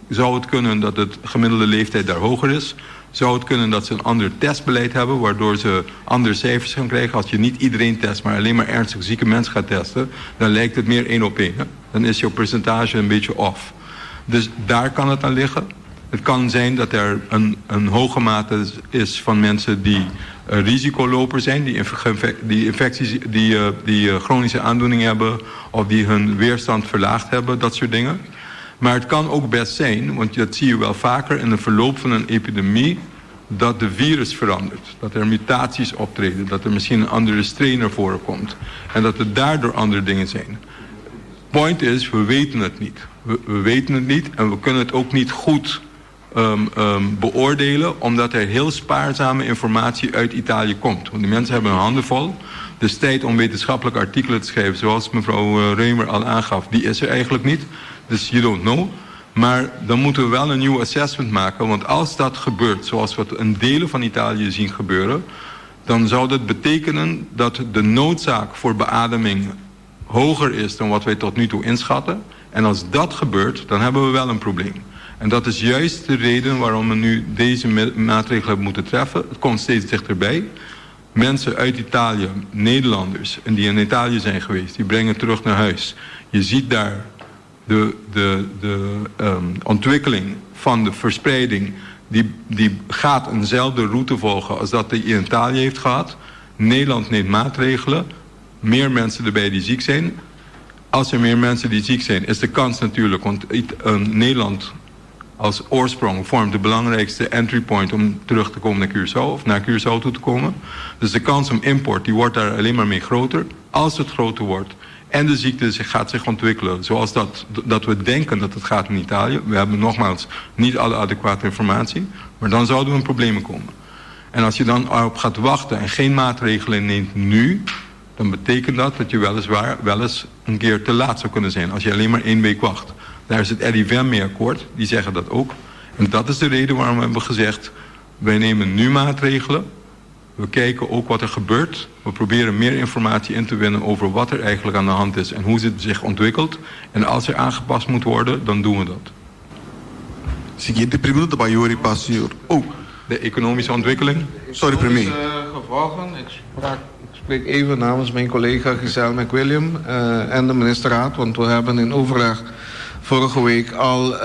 Zou het kunnen dat het gemiddelde leeftijd daar hoger is? Zou het kunnen dat ze een ander testbeleid hebben... waardoor ze andere cijfers gaan krijgen? Als je niet iedereen test, maar alleen maar ernstig zieke mensen gaat testen... dan lijkt het meer één op één. Hè? Dan is jouw percentage een beetje off. Dus daar kan het aan liggen. Het kan zijn dat er een, een hoge mate is van mensen die uh, risicoloper zijn, die, die infecties, die, uh, die uh, chronische aandoeningen hebben of die hun weerstand verlaagd hebben, dat soort dingen. Maar het kan ook best zijn, want dat zie je wel vaker in de verloop van een epidemie, dat de virus verandert. Dat er mutaties optreden, dat er misschien een andere strain naar voren komt. En dat er daardoor andere dingen zijn. Point is, we weten het niet. We, we weten het niet en we kunnen het ook niet goed um, um, beoordelen... omdat er heel spaarzame informatie uit Italië komt. Want die mensen hebben hun handen vol. Dus tijd om wetenschappelijke artikelen te schrijven... zoals mevrouw Reumer al aangaf, die is er eigenlijk niet. Dus you don't know. Maar dan moeten we wel een nieuw assessment maken. Want als dat gebeurt, zoals we het in delen van Italië zien gebeuren... dan zou dat betekenen dat de noodzaak voor beademing hoger is dan wat wij tot nu toe inschatten. En als dat gebeurt, dan hebben we wel een probleem. En dat is juist de reden waarom we nu deze maatregelen hebben moeten treffen. Het komt steeds dichterbij. Mensen uit Italië, Nederlanders, en die in Italië zijn geweest, die brengen terug naar huis. Je ziet daar de, de, de um, ontwikkeling van de verspreiding, die, die gaat eenzelfde route volgen als dat die in Italië heeft gehad. Nederland neemt maatregelen, meer mensen erbij die ziek zijn. Als er meer mensen die ziek zijn, is de kans natuurlijk, want um, Nederland als oorsprong vormt de belangrijkste entry point om terug te komen naar Curaçao of naar Curaçao toe te komen. Dus de kans om import die wordt daar alleen maar mee groter. Als het groter wordt en de ziekte zich gaat zich ontwikkelen zoals dat, dat we denken dat het gaat in Italië. We hebben nogmaals niet alle adequate informatie, maar dan zouden we in problemen komen. En als je dan erop gaat wachten en geen maatregelen neemt nu, dan betekent dat dat je weliswaar wel eens een keer te laat zou kunnen zijn als je alleen maar één week wacht. Daar is het RIVM mee akkoord, die zeggen dat ook. En dat is de reden waarom we hebben gezegd, wij nemen nu maatregelen. We kijken ook wat er gebeurt. We proberen meer informatie in te winnen over wat er eigenlijk aan de hand is en hoe het zich ontwikkelt. En als er aangepast moet worden, dan doen we dat. Siguiente pregunta pa Yori pa señor. Oh. De economische ontwikkeling. Sorry, premier. Gevolgen. Ik, sprak, ik spreek even namens mijn collega Giselle McWilliam uh, en de ministerraad, want we hebben in overleg vorige week al uh,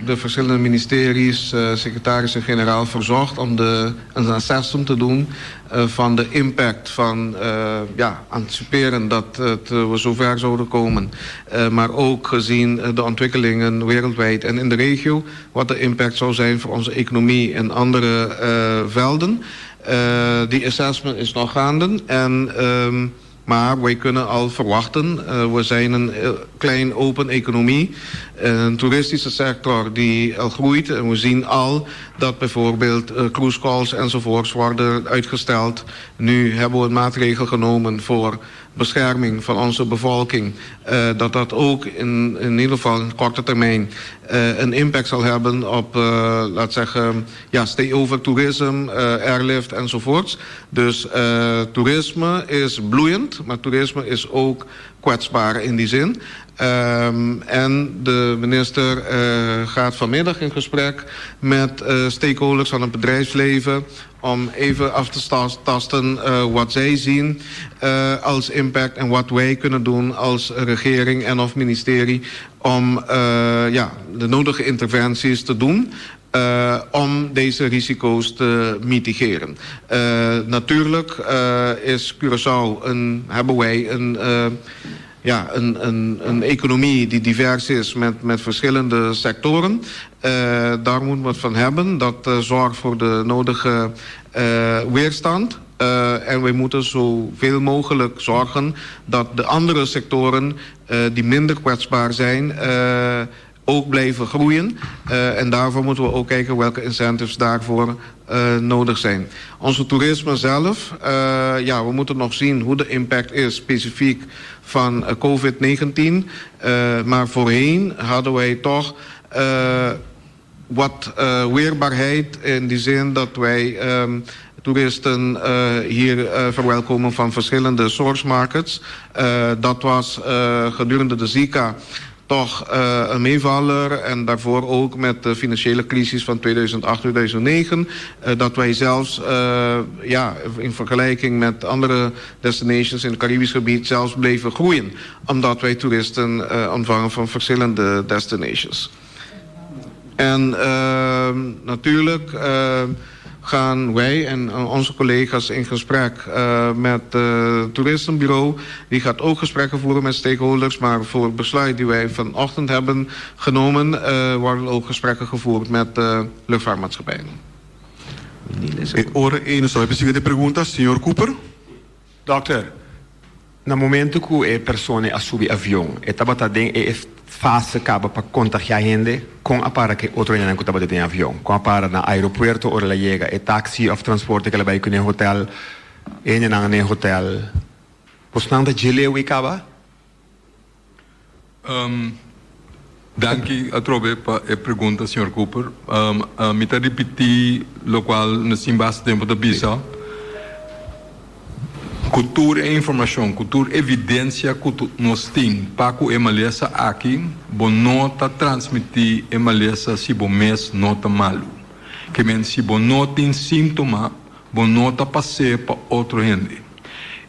de verschillende ministeries, uh, secretarissen-generaal verzocht om de, een assessment te doen uh, van de impact van uh, ja, anticiperen dat het, we zover zouden komen. Uh, maar ook gezien de ontwikkelingen wereldwijd en in de regio, wat de impact zou zijn voor onze economie en andere uh, velden. Uh, die assessment is nog gaande en um, Maar wij kunnen al verwachten, we zijn een klein open economie, een toeristische sector die al groeit. En we zien al dat bijvoorbeeld cruise calls enzovoorts worden uitgesteld. Nu hebben we een maatregel genomen voor bescherming van onze bevolking. Dat dat ook in ieder geval in korte termijn een impact zal hebben op, laat zeggen, ja, stay-over toerisme, airlift enzovoorts. Dus toerisme is bloeiend, maar toerisme is ook kwetsbaar in die zin. En de minister gaat vanmiddag in gesprek met stakeholders van het bedrijfsleven om even af te tasten wat zij zien als impact en wat wij kunnen doen als regering en of ministerie om, ja, de nodige interventies te doen om deze risico's te mitigeren. Natuurlijk is Curaçao een, hebben wij een, ja, een economie die divers is met verschillende sectoren. Daar moeten we het van hebben. Dat zorgt voor de nodige weerstand. En wij moeten zoveel mogelijk zorgen dat de andere sectoren die minder kwetsbaar zijn, ook blijven groeien. En daarvoor moeten we ook kijken welke incentives daarvoor nodig zijn. Onze toerisme zelf, ja, we moeten nog zien hoe de impact is specifiek van COVID-19. Maar voorheen hadden wij toch wat weerbaarheid in die zin dat wij toeristen hier verwelkomen van verschillende source markets. Dat was gedurende de Zika toch een meevaller. En daarvoor ook met de financiële crisis van 2008, 2009. Dat wij zelfs, ja, in vergelijking met andere destinations in het Caribisch gebied zelfs bleven groeien. Omdat wij toeristen ontvangen van verschillende destinations. En natuurlijk gaan wij en onze collega's in gesprek met het toeristenbureau. Die gaat ook gesprekken voeren met stakeholders. Maar voor het besluit die wij vanochtend hebben genomen, worden ook gesprekken gevoerd met de luchtvaartmaatschappijen. Ora ei, nos siguiente pregunta, señor Cooper. Dokter, na momento ku e persona a subi avion, e tabata den e fase kaba pa kontagiá hende, kon a para ku otro hende ku tabata den avion? Kon a para na aeropuerto ora el a yega, e taxi òf transporte ku el a bai kuné hotel, hende nan na hotel. Pues nan ta djeleu i kaba? Danki atrobe pa e pregunta, señor Cooper. Mi ta ripití lokual nos tin basta tempu ta bisa. Ku tur e informashon, ku tur evidensia ku nos tin pa ku e malesa aki, bo no ta transmití e malesa si bo mes no ta malu. Ke men si bo no tin síntoma, bo no ta pas'é pa otro hende.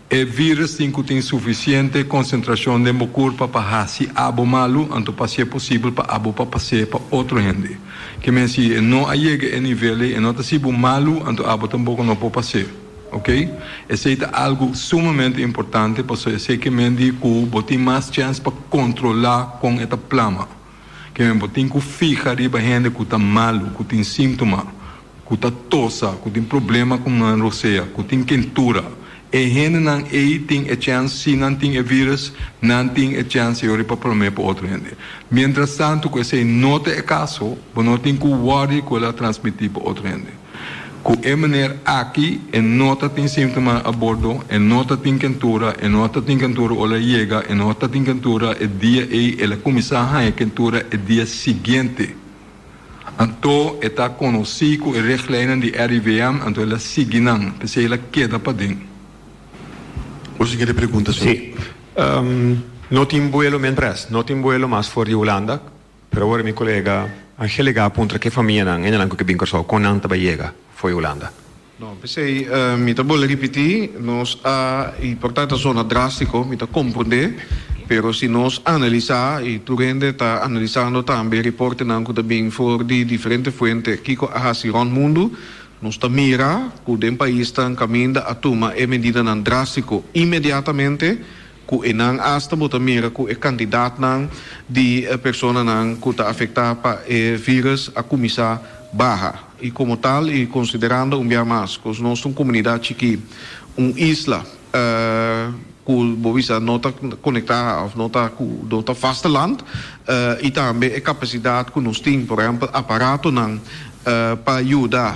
E virus tin ku tin sufisiente konsentrashon den bo kurpa pa hasi abo malu, anto pa si e posibel pa abo pa pas'é pa otro hende. Ke men si e no a yega e nivel ei, e no ta hasi bo malu, anto abo tampoko no por pas'é. Ok? Esei ta algu sumamente importante pasobra esei ke men di ku bo tin mas chèns pa kontrolá kon e ta plama. Ke men bo tin ku fiha riba hende ku ta malu, ku tin síntoma, ku ta tosa, ku tin problema ku nan rosea, ku tin kentura. E hendenan ei tin e chèns, si nan tin e vírùs, nan tin e chèns yori pa promé pa otro hende. Miéntras tantu ku esei no ta e kaso, bo no tin ku wòri ku el a transmití pa otro hende. Ku e manera aki e no ta tin síntoma a bordo, e no ta tin kentura, e no ta tin kentura ora e yega, e no ta tin kentura e dia ei, el a kuminsá haña kentura e dia siguiente. Anto e ta konosí ku e richtlijnen di RIVM, anto el a sigui nan, p'esei el a keda paden. Bo siguiente pregunta, señor. Sí. No tin buelo mientras no tin buelo mas for di Hulanda, pero awor mi kolega Angelica a puntra ke famianan, hendenan ku ke bin Kòrsou, kon nan ta bai yega for di Hulanda. No, p'esei mi ta bolbe ripití, nos a, i por ta ta zona drástiko, mi ta komprondé, pero si nos analisá, i tur hende ta analisando tambe reportenan ku ta bin for di diferente fuente kiko a hasi rònt mundu, nos ta mira ku den paisnan kaminda a tuma e medidanan drástiko inmediatamente, ku enan asta bo ta mira ku e kantidatnan di personanan ku ta afektá pa e vírùs a kuminsá baha. I komo tal i konsiderando un bia mas ku nos ta un komunidat chikí, un isla. ku bo bisa no ta konektá òf no ta ku no ta vasteland i tambe e kapasidat ku nos tin, por ehèmpel aparatonan pa yuda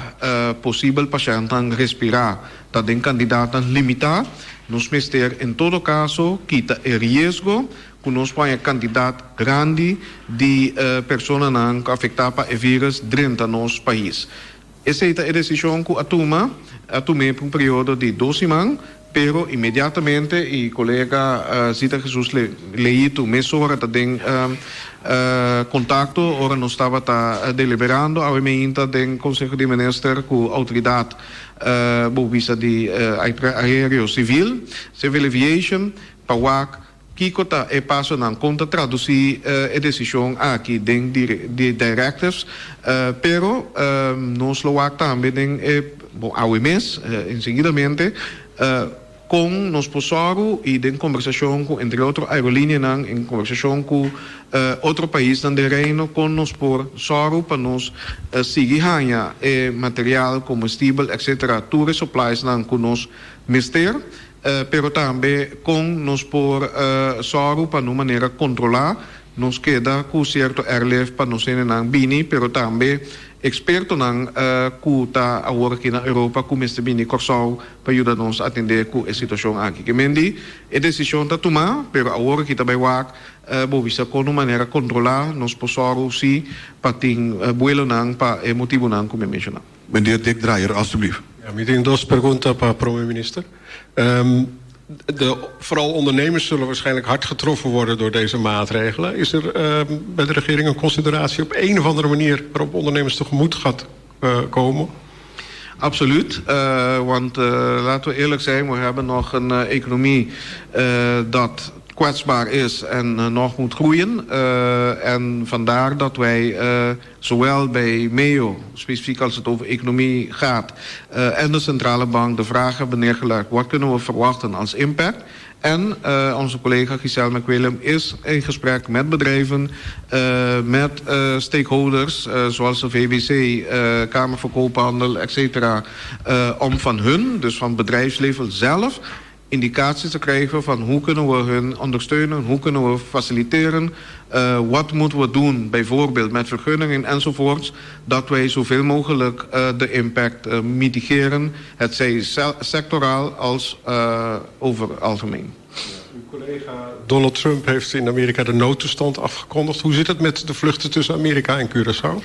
posibel pashèntnan respirá ta den kandidatnan limitá. Nos mester en todo kaso kita e riesgo ku nos por haña kantidat grandi di personanan ku afektá pa e vírus drenta nos pais. Esei ta e desishon ku a tuma, a tum'é pa un periodo di dos siman, pero inmediatamente i kolega Zita Jesus Leito mesora ta den kontakto ora nos tabata deliberando awe meinta den Konseho di Minister ku outoridat bo bisa di aereo sivil, civil aviation, pa wak Kiko ta e pasonan? Kon ta tradusí e desishon aki den di directives? Pero nos lo wak tambe den e, bon, awe mes, enseguidamente, kon nos por sòru i den kombersashon ku entre otro aerolinianan, en kombersashon ku otro paisnan den Reino, kon nos por sòru pa nos sigui haña e material, komestibel, etcetera, tur e suppliesnan ku nos mester. Pero tambe kon nos por sòru pa na un manera kontrolá nos keda ku sierto airlift pa nos hendenan bini, pero tambe ekspertonan ku ta awor aki na Europa ku mester bini Kòrsou pa yuda nos atendé ku e situashon aki. Ke men di e desishon ta tumá, pero awor aki ta bai wak bo bisa kon un manera kontrolá nos por sòru si pa tin buelonan pa e motibunan ku mi a menshoná. Meneer Dick Drayer, alstublieft. Ja, mi tin dos pregunta pa Prome Minister. De, vooral ondernemers zullen waarschijnlijk hard getroffen worden door deze maatregelen. Is er bij de regering een consideratie op een of andere manier waarop ondernemers tegemoet gaat komen? Absoluut, want laten we eerlijk zijn, we hebben nog een economie dat kwetsbaar is en nog moet groeien. En vandaar dat wij zowel bij MEO, specifiek als het over economie gaat, en de centrale bank de vraag hebben neergelegd: wat kunnen we verwachten als impact? En onze collega Giselle McWillem is in gesprek met bedrijven, met stakeholders zoals de VBC, Kamer van Koophandel, et cetera, om van hun, dus van het bedrijfsleven zelf, indicaties te krijgen van hoe kunnen we hun ondersteunen, hoe kunnen we faciliteren, wat moeten we doen, bijvoorbeeld met vergunningen enzovoorts, dat wij zoveel mogelijk de impact mitigeren, het zij sectoraal als over algemeen. Uw collega Donald Trump heeft in Amerika de noodtoestand afgekondigd. Hoe zit het met de vluchten tussen Amerika en Curaçao?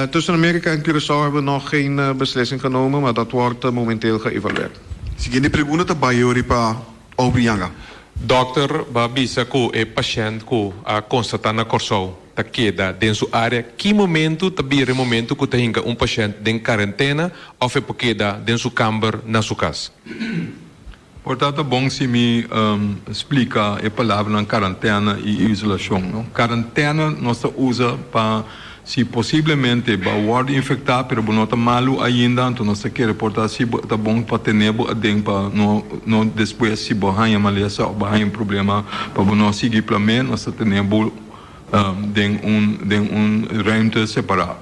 Tussen Amerika en Curaçao hebben we nog geen beslissing genomen, maar dat wordt momenteel geëvalueerd. Siguiente pregunta ta bai ori pa Aubrey Janga. Dòkter bo a bisa ku e pashènt ku a konstatá na Kòrsou ta keda den su área. Ki momentu ta bira e momentu ku ta hinka un pashènt den karentena òf e por keda den su kamber na su kas? Por ta ta bon si mi splika e palabranan karantena i isolashon, no? Karantena nos ta usa pa si posiblemente bo a wòrdu infektá pero bo no ta malu ainda, anto nos ta kere por ta si ta bon pa tene bo aden pa no no despues si bo haña malesa òf bo haña un problema pa bo no sigui plam'é, nos ta tene bo den un den un ruimte separá.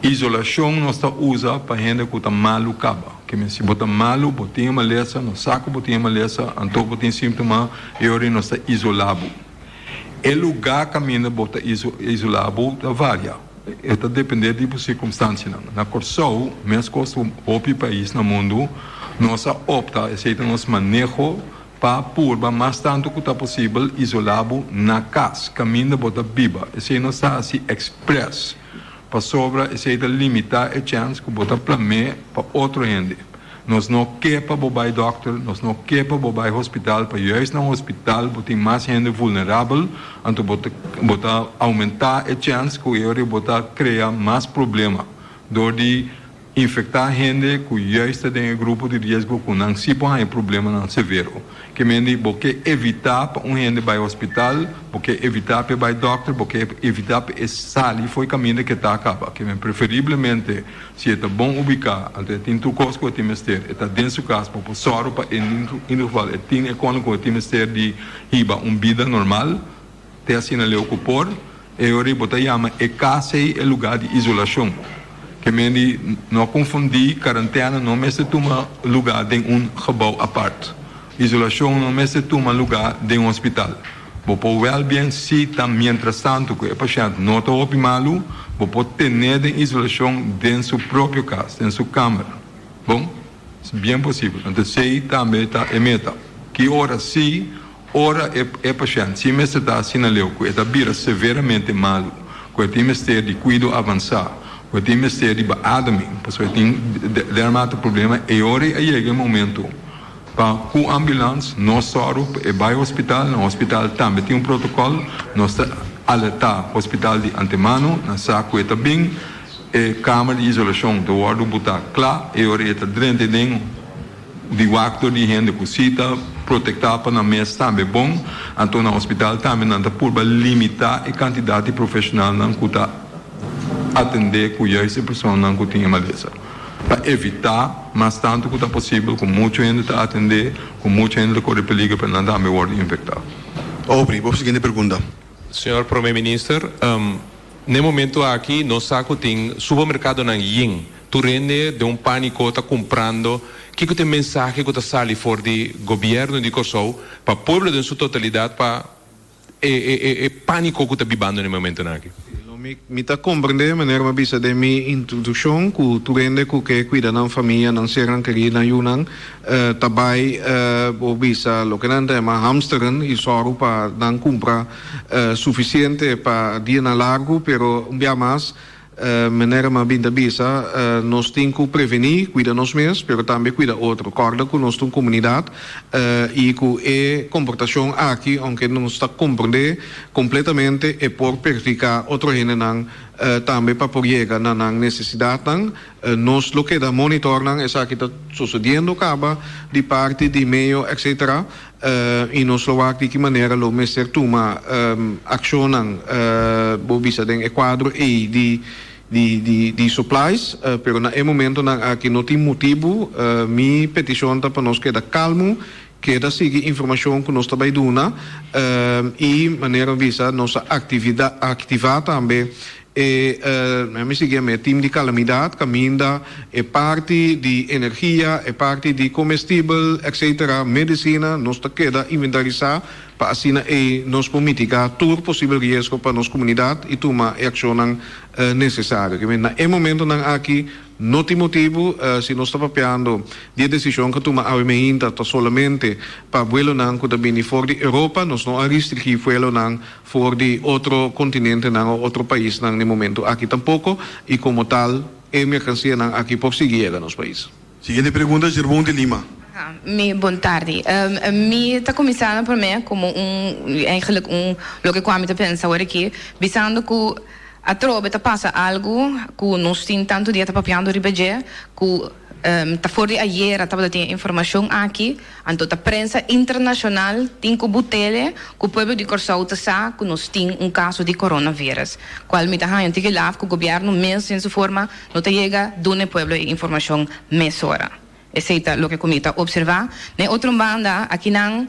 Isolashon nos ta usa pa hende ku ta malu kaba. Ke men si bo ta malu, bo tin e malesa, nos sa ku bo tin e malesa, anto bo tin síntoma, e ora ei nos ta isolá bo. E lugá kaminda bo ta isolá bo ta varia. E ta dependé di bo sirkumstansianan. Na Kòrsou, meskos ku hopi pais na mundu, nos a opta, esei ta nos maneho, pa purba mas tantu ku ta posibel isolá bo na kas, kaminda bo ta biba. Esei nos ta hasi èksprès. Pasobra esei ta limitá e chèns ku bo ta plam'é pa otro hende. Nos no ke pa bo bai dòkter, nos no ke pa bo bai hospital, pa juist na hospital bo tin mas hende vulnerabel, anto bo ta bo ta oumentá e chèns ku e ora bo ta krea mas problema dor di Infektá hende ku juist ta den e grupo di riesgo ku nan si por haña problemanan severo. Ke men di bo ke evitá pa un hende bai hospital, bo ke evitá pa e bai dòkter, bo ke evitá pa e sali for e kaminda ke ta kaba. Ke men preferiblemente si e ta bon ubiká, anto e tin tur kos ku e tin mester, e ta den su kas, bo por sòru pa en ieder geval e tin e kono ku e tin mester di hiba un bida normal. Te asina leu ku por, e ora ei bo ta yama e kas ei e lugá di isolashon. Ke men di no konfundí, karantena no mester tuma lugá den un gebou apart. Isolashon no mester tuma lugá den hospital. Bo por wèl bien si ta mientrastantu ku e pashènt no ta hopi malu, bo por ten'é den isolashon den su propio kas, den su kamer. Bon, es bien posibel. Anto esei tambe ta e meta. Ki ora si ora e e pashènt si mester ta asina leu ku e ta bira severamente malu, ku e tin mester di kuido avansá, ku e tin mester di beademing, pasobra e tin dermate problema, e ora ei a yega e momento Pa ku ambulans nos sòru pa e bai hospital, na hospital tambe tin un protokòl, nos ta alertá hospital di antemano, nan sa ku e ta bin, e kamer di isolashon ta wòrdu butá kla, e ora e ta drenta den di wak dor di hende ku si ta protektá pa nan mes tambe bon, anto na hospital tambe nan ta purba limitá e kantidat di profeshonalnan ku ta atendé ku juist e personanan ku tin e malesa. Pa evitá mas tantu ku ta posibel ku muchu hende ta atendé, ku muchu hende ta kore peliger pa nan tambe wòrdu infektá. Aubrey, bo siguiente pregunta. Señor Prome Minister, n'e momento aki nos sa ku tin supermerkadonan yen. Tur hende den un pániko ta kumprando. Kiko ta e mensahe ku ta sali for di gobièrnu di Kòrsou pa pueblo den su totalidat pa e pániko ku ta bibando na e momentonan aki. Lo mi mi ta komprendé, manera mi a bisa den mi introdukshon, ku tur hende ku ke kuida nan famia, nan sernan kerí, nan yunan, ta bai bo bisa loke nan ta yama hamsteren i sòru pa nan kumpra sufisiente pa dianan largu, pero un bia mas Manera mi a bin ta bisa, nos tin ku prevení, kuida nos mes, pero tambe kuida otro. Kòrda ku nos ta un komunidat i ku e komportashon aki, ounke nos ta komprendé kompletamente, e por perhudiká otro hendenan tambe pa por yega na nan nesesidatnan. Nos lo keda monitor nan, esaki ta sosodiendo kaba di parti di meo, etcetera. I nos lo wak di ki manera lo mester tuma akshonnan, bo bisa den e kuadro ei di di supplies, pero na e momentonan aki no tin motibu. Mi petishon ta pa nos keda kalmu, keda sigui informashon ku nos ta bai duna i manera mi bisa nos a aktivá tambe E mi sigui a me team di calamidad caminda e parti di energia, e parti di comestibel etc. Medicina nos ta keda inventarisa pa asina ey nos por mitiga tur posibel riesgo pa nos comunidad y tuma e accionnan necesario. Na e momentonan aki No tin motibu si nos ta papiando di e desishon ku a tuma awe meinta ta solamente pa vuelonan ku ta bini for di Europa. Nos no a ristringí vuelonan for di otro kontinentenan o otro paisnan na e momentu aki tampoko i komo tal e merkansianan aki por sigui yega nos pais. Siguiente pregunta, Jerbon de Lima. Mi bon tardi. Mi ta kuminsá na promé komo un eigenlijk un loke ku ami ta pensa awor aki bisando ku Atrobe ta pasa algu ku nos tin tantu dia ta papiando riba dje, ku ta for di ayera tabata tin e informashon aki, anto ta prensa internashonal tin ku butele ku pueblo di Kòrsou ta sa ku nos tin un kaso di coronavirus, kual mi ta haña un tiki laf ku gobièrnu mes den su forma no ta yega duna e pueblo e informashon mesora. Esei ta loke ku mi ta opservá. Na e otro banda, akinan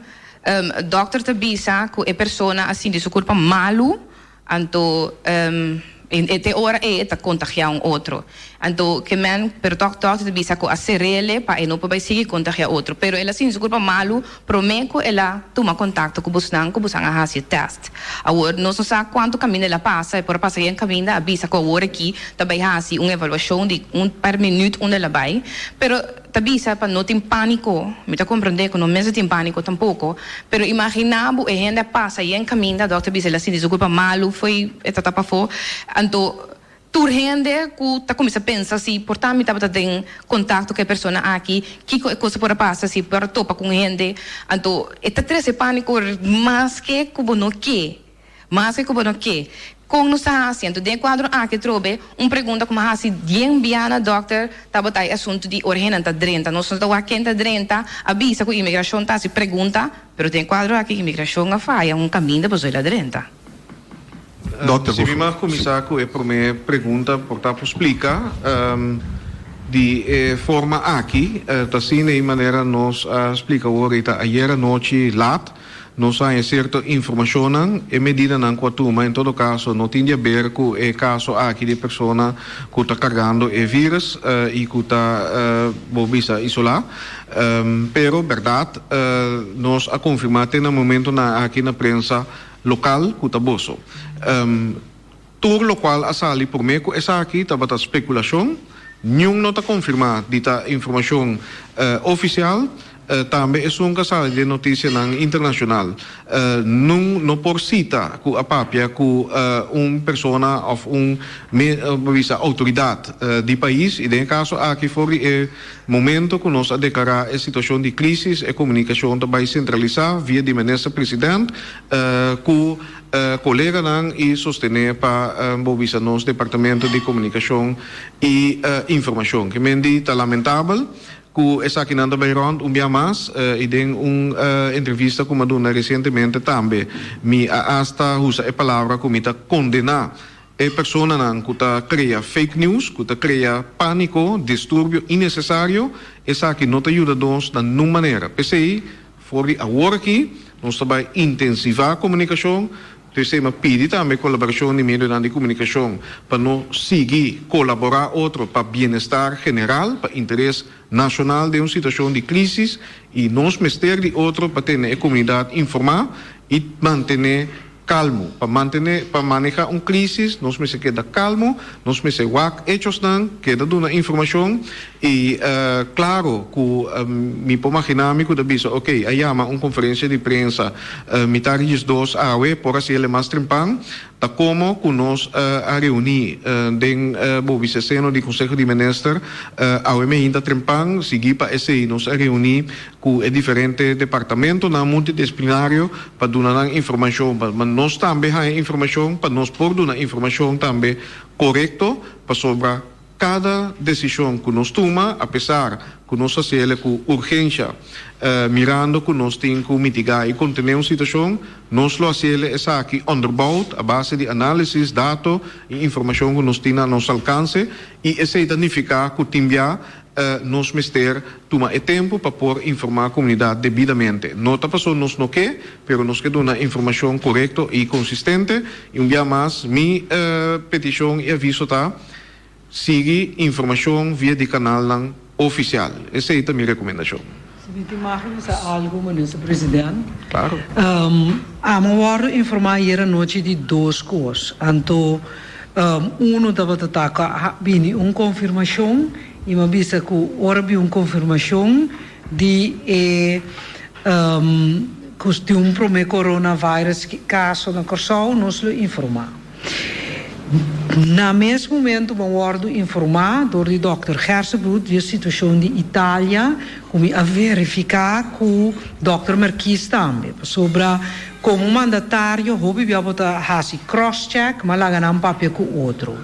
dòkter ta bisa ku e persona a sinti su kurpa malu, Anto e te ora ei e ta kontagiá un otro. Anto ke men, pero tòg dòkter ta bisa ku a ser'ele pa e no por bai sigui kontagiá otro. Pero el a sinti su kurpa malu promé ku el a tuma kontakto ku bosnan ku bosan a hasi e tèst. Awor nos no sa kuantu kaminda el a pasa, e por a pasa yen kaminda, a bisa ku awor aki ta bai hasi un evaluashon di un par minüt unda el a bai. Pero. Ta bisa pa no tin pániko, mi ta komprondé ku no mester tin pániko tampoko, pero imaginá bo e hende a pasa yen kaminda, dòkter bisa el a sinti su kurpa malu fo'i e ta ta pafó, anto tur hende ku ta kuminsá pensa si por ta mi tabata den kontakto ku e persona aki, kiko e kos a por a pasa si por a topa ku un hende, anto e ta trese pániko maske ku bo no ke. Maske ku bo no ke. Kon nos ta hasi? Anto den e kuadro aki atrobe un pregunta ku mi a hasi dien bia na dòkter tabata e asuntu di ora hendenan ta drenta. Nos no ta wak ken ta drenta, a bisa ku imigrashon ta hasi pregunta, pero den e kuadro aki imigrashon a faya un kaminda pasobra el a drenta. Dòkter, Si mi mag kuminsá ku e promé pregunta por ta por splika di e forma aki ta asina e manera nos a splika awor i ta ayera nochi lat. Nos a haña sierto informashonnan. E medidanan ku a tuma en todo kaso no tin di aber ku e kaso aki di e persona ku ta kargando e vírus i ku ta bo bisa isolá. Pero bèrdat nos a konfirmá te na momentonan aki na prensa lokal ku ta boso. Tur lokual a sali promé ku esaki tabata spekulashon, niun no ta konfirmá di ta informashon ofisial. Tambe esun ku a sali den notisianan internashonal. Nun no por sita ku a papia ku un persona òf un bisa outoridat di pais i den e kaso aki for di e momento ku nos a deklará e situashon di krísis e komunikashon ta bai sentralisá via di minister president ku Koleganan i sostené pa bo bisa nos Departamento di Komunikashon i Informashon. Ke men di ta lamentabel ku esakinan ta bai rònt un bia mas i den un entrevista ku mi a duna resientemente tambe mi a asta usa e palabra ku mi ta kondená e personanan ku ta krea fake news, ku ta krea pániko, disturbio innesesario. Esaki no ta yuda nos na nun manera. P'esei For di awor aki nos ta bai intensivá komunikashon, p'esei mi a pidi tambe kolaborashon di medionan di komunikashon pa no sigui kolaborá otro pa bienestar general, pa interes nashonal den un situashon di krísis i nos mester di otro pa tene e komunidat informá i mantené Kalmu. Pa mantené, pa manehá un krísis nos mester keda kalmu, nos mester wak echosnan, keda duna informashon i klaro ku mi por maginá mi ku ta bisa oke a yama un konferensia di prensa mitar di diesdos awe por hasi el e mas trempan, ta komo ku nos a reuní den bo bisa seno di Konseho di Minister awe mehinta trempan, sigui pa esei nos a reuní ku e diferente departamentonan multidisciplinario pa duna nan informashon, pa nos tambe haña informashon, pa nos por duna informashon tambe korekto, pasobra kada desishon ku nos tuma, apesar ku nos hasiel ku urgensha, mirando ku nos tin ku mitigá i kontené un situashon, nos lo hasiel esaki onderbouwd a base di análisis, dato i informashon ku nos tin na nos alkanse, i esei ta nifiká ku tin bia Nos mester tuma e tempu pa por informá komunidat debidamente. No ta pasobra nos no ke, pero nos ke duna informashon korekto i konsistente. I un bia mas, mi petishon i aviso ta, sigui informashon via di kanalnan ofisial. Esei ta mi rekomendashon. Si mi tin mag di bisa algu, Minister President. Klaro. Amo wòrdu informá ayer anochi di dos kos. Anto Unu tabata ta ku a bini un konfirmashon i mi a bisa ku ora bin un konfirmashon di e ku tin un promé coronavirus kaso na Kòrsou nos lo informá. Na mes momento mi a wòrdu informá dor di dòkter Gersenbloed di e situashon di Italia ku mi a verifiká ku dòkter Merkies tambe pasobra Komo mandatario hopi bia bo ta hasi cross check ma laga nan papia ku otro.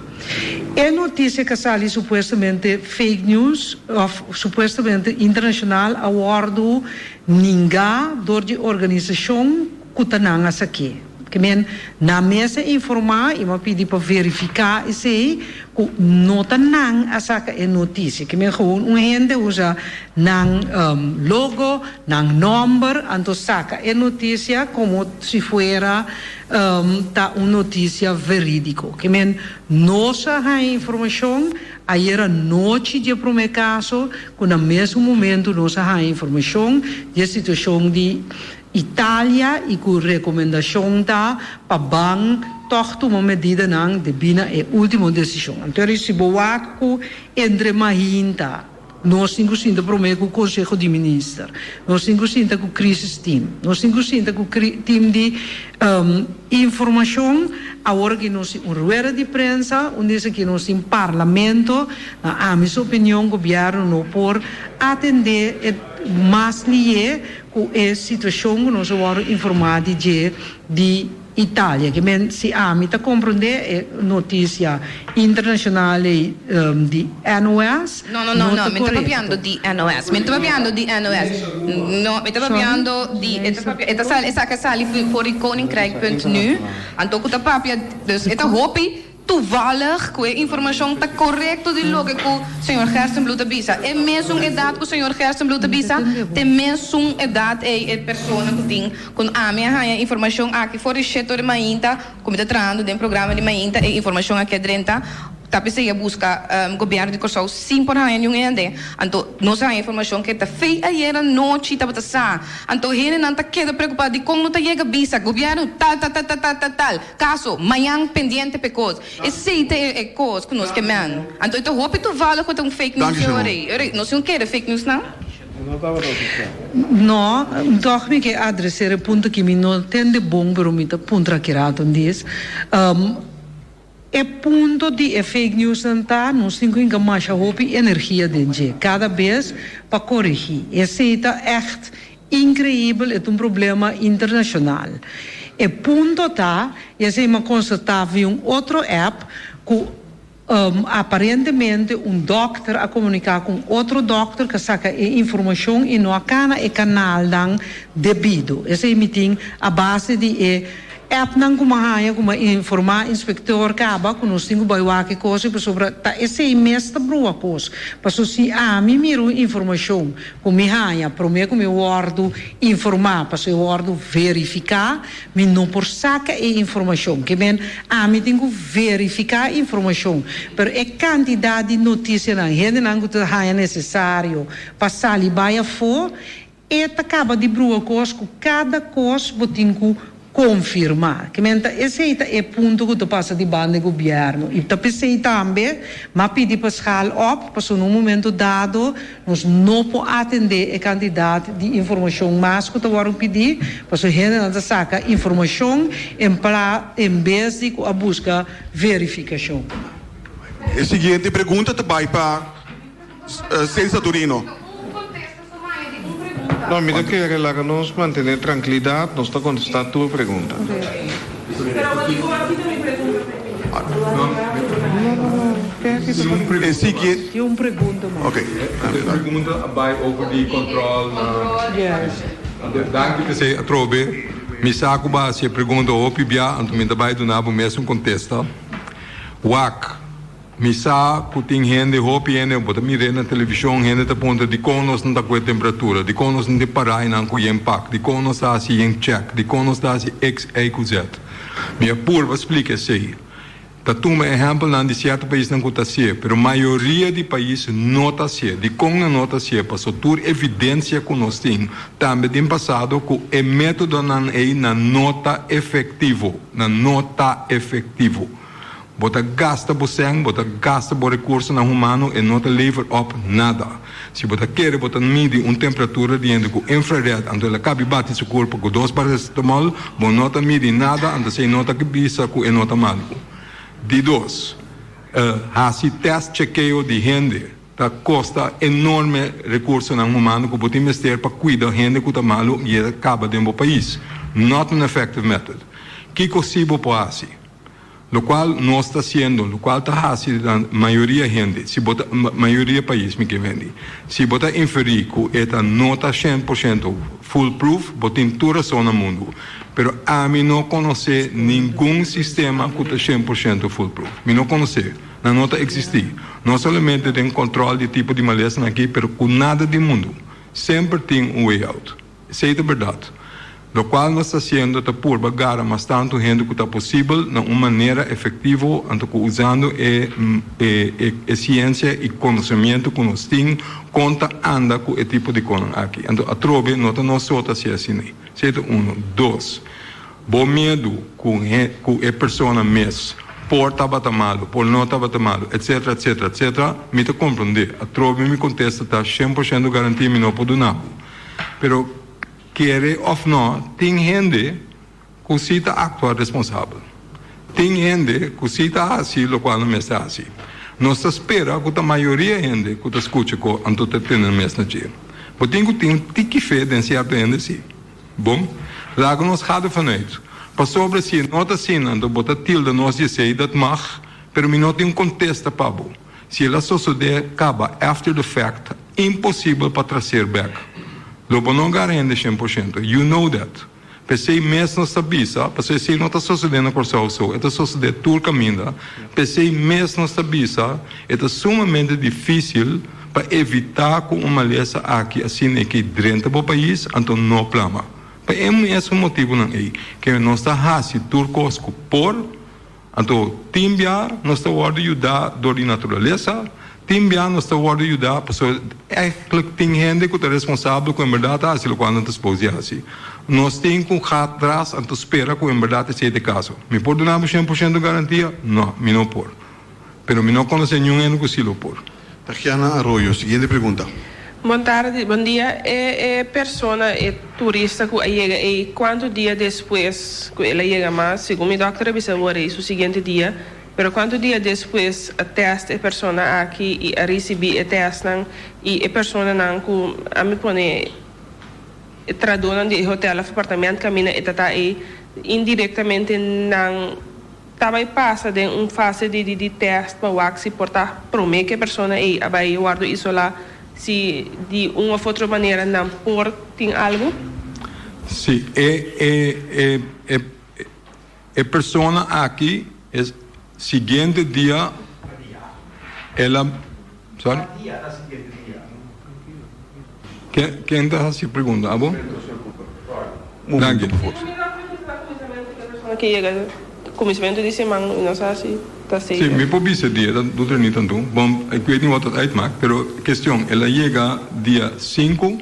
E notisia ku a sali supuestamente fake news of supuestamente internashonal a wòrdu ningá dor di organisashon ku ta nan a sak'é. Ke men nan mes a informá i mi a pidi pa verifiká esei ku no ta nan a saka e notisia. Ke men gewoon un hende usa nan logo, nan nòmber, anto saka e notisia komo si fuera ta un notisia verídiko. Ke men nos a haña informashon ayera nochi di e promé kaso ku na mesun momentu nos a haña informashon di e situashon di Italia i ku rekomendashon ta pa ban tòg tuma medidanan debí na e último desishon. Anto si bo wak ku entre mahinta nos tin ku sinta promé ku Konseho di Minister, nos tin ku sinta ku Crisis Team, nos tin ku sinta ku team di informashon, awor aki nos tin un rueda di prensa, un di esaki nos tin Parlamento, na ami su opinion gobièrnu no por atendé e mas lié Ku e situashon ku nos a wòrdu informá di dje di Italia. Ke men si ami ta komprondé e notisia internashonal ei di NOS No, no, no, no no, ta mi ta papiando korekto. di NOS. Mi ta papiando di NOS. No, mi ta Sorry, papiando di, e ta minister. papia, e ta sali, esaki a sali for di koninkrijk punt nu. Anto ku ta papia, dus e ta hopi. toevallig ku e informashon ta korekto di loke ku señor Gerstenbluth a bisa. E mesun edat ku señor Gerstenbluth a bisa, t'e mesun edat ei e persona ku tin ku ami a haña informashon aki for di shete ora di mainta ku mi ta trahando den programa di mainta e informashon aki a drenta. Ta p'esei a buska gobièrnu di Kòrsou sin por haña niun hende. Anto nos a haña informashon ku e ta fei ayer anochi tabata sa. Anto hendenan ta keda preokupá dikon no ta yega bisa gobièrnu tal tal tal tal tal tal tal kaso mañan pendiente p'e kos. Esei ta e kos ku nos ke men. Anto e ta hopi toevallig ku ta un fake news e ora ei. Nos tin kere fake news nan? No, tòg mi ke adreser e punto ki mi no tende bon pero mi ta puntra ki rato dies. E punto di e fake newsnan ta nos tin cu hinca masha hopi energia den dje cada bes pa coregi. Esey ta echt increibel, e ta un problema internacional. E punto ta, y esey mi a constata via un otro app, cu aparentemente un dokter a comunica cu un otro dokter cu a saca e informacion y no a cana e canalnan debido. Esey mi tin a base di e Appnan ku m'a haña ku m'a informá inspektor kaba ku nos tin ku bai wak e kos ei pasobra ta esei mes ta brua kos. Paso si ami mira un informashon ku mi haña promé ku mi wòrdu informá paso e wòrdu verifiká mi no por saka e informashon. Ke men ami tin ku verifiká informashon pero e kantidat di notisianan hendenan ku ta haña nesesario pa sali bai afó E ta kaba di brua kos ku kada kos bo tin ku konfirmá. Ke men ta esei ta e punto ku ta pasa di banda e gobièrnu. I ta p'esei tambe m'a pidi pa schaal op, pasobra na un momento dado nos no por atendé e kantidat di informashon mas ku ta wòrdu pidí, pasobra hendenan ta saka informashon en pla en bes di ku a buska verifikashon. E siguiente pregunta ta bai pa Celsa Turino. No, mi ta kere laga nos mantene trankilidat, nos ta kontestá tur pregunta. Danki p'esei atrobe. Mi sa ku bo a hasi e pregunta hopi bia, anto mi ta bai duna bo mes un kontesta. Wak. Mi sa ku tin hende, hopi hende, bo ta mir'é na televishon, hende ta puntra dikon nos no ta ku e temperatura, dikon nos no tin pará einan ku yen pak, dikon nos ta hasi yen chèk, dikon nos ta hasi x, y ku z. Mi a purba splika esei. Ta tuma ehèmpelnan di sierto paisnan ku ta hasié, pero mayoria di pais no ta hasié. Dikon nan no ta hasié? Pasobra tur evidensia ku nos tin, tambe den pasado, ku e métodonan ei nan no ta efektivo, nan no ta efektivo. Bo ta gasta bo sèn, bo ta gasta bo rekursonan humano, e no ta lever op nada. Si bo ta kere bo ta midi un temperatura di hende ku infrared, anto el a kabi bati su kurpa ku dos paracetamol, bo no ta midi nada, anto esei no ta bisa ku e no ta malu. Di dos, hasi tèst chekeo di hende ta kosta enorme rekursonan humano ku bo tin mester pa kuida hende ku ta malu i e kaba den bo pais. Not an effective method. Kiko si bo por hasi? Locual nos ta haciendo, locual ta haci na mayoria hende, si bo ta, mayoria pais mi ke mendi, si bo ta inferi cu e ta no ta cien por ciento full proof, bo tin tur razon na mundo. Pero ami no conoce ningun sistema cu ta cien por ciento full proof. Mi no conoce. Nan no ta existi. No solamente den control di tipo di malesanan aki, pero cu nada di mundo. Semper tin un way out. Esei ta bèrdat. Lokual nos ta hasiendo ta purba gara mas tantu hende ku ta posibel na un manera efektivo anto ku usando e e e siensia i konosemiento ku nos tin kon ta anda ku e tipo di konan aki. Anto atrobe no ta nos so ta hasi asina. Esei ta uno. Dos, bo miedu ku ku e persona mes por tabata malu, por no tabata malu, etcetera, etcetera, etcetera, mi ta komprondé. Atrobe mi kontesta ta 100% garantia mi no por duna bo. Pero kere of no, tin hende cu si ta actua responsabel. Tin hende cu si ta haci locual nan mester haci. Nos ta spera cu ta mayoria hende cu ta scucha cu anto ta tene nan mes na dje. Bo tin cu tin un tiki fe den cierto hende si. Bon, laga nos ga ervan uit. Pasobra si e no ta asina anto bo ta tilda nos di esey, dat mag, pero mi no tin un contesta pa bo. Si el a sosodé kaba after the fact, imposibel pa traseer bek. Lo bo no gara hende 100%. You know that. P'esei mes nos ta bisa, pasobra esei no ta sosodé na Kòrsou so, e ta sosodé tur kaminda. P'esei mes nos ta bisa, e ta sumamente difísil pa evitá ku un malesa aki asina e ke drenta bo pais, anto no plama. Pa e mesun motibunan ei ke nos ta hasi tur kos ku por. Anto tin bia nos ta wòrdu yudá dor di naturalesa, tin bia nos ta wòrdu yudá pasobra ègtlik tin hende ku ta responsabel ku en bèrdat ta hasi lokual nan ta supos di hasi. Nos tin ku ga tras anto spera ku en bèrdat esei ta e kaso. Mi por duna bo 100% garantia? No, mi no por. Pero mi no konosé niun hende ku si lo por. Tagiana Arroyo, siguiente pregunta. Bon tardi, bon dia. E e persona, e turista ku a yega ei, kuantu dia despues ku el a yega mas? Segun mi dòkter a bisa awor ei su siguiente dia, pero kuantu dia despues a tèst e persona aki i a risibí e tèstnan i e personanan ku a mi pone e tradónan di e hotèl òf apartamènt kaminda e ta ta ei indirektamente nan Ta bai pasa den un fase di di test pa wak si por ta prome ku e persona ei a bai wòrdu isolá, si di un òf otro manera nan por tin algu. Si e e e e e persona aki e siguiente dia el a sorry? Ken ken ta hasi pregunta abo? Danki. Persona ke yega kuminsamentu di siman i no sa si ta Sí, zeker. mi por bisa dia, dat doet er niet aan toe. Bon, ik weet niet wat dat uitmaakt, pero kestion, el a yega dia sinku,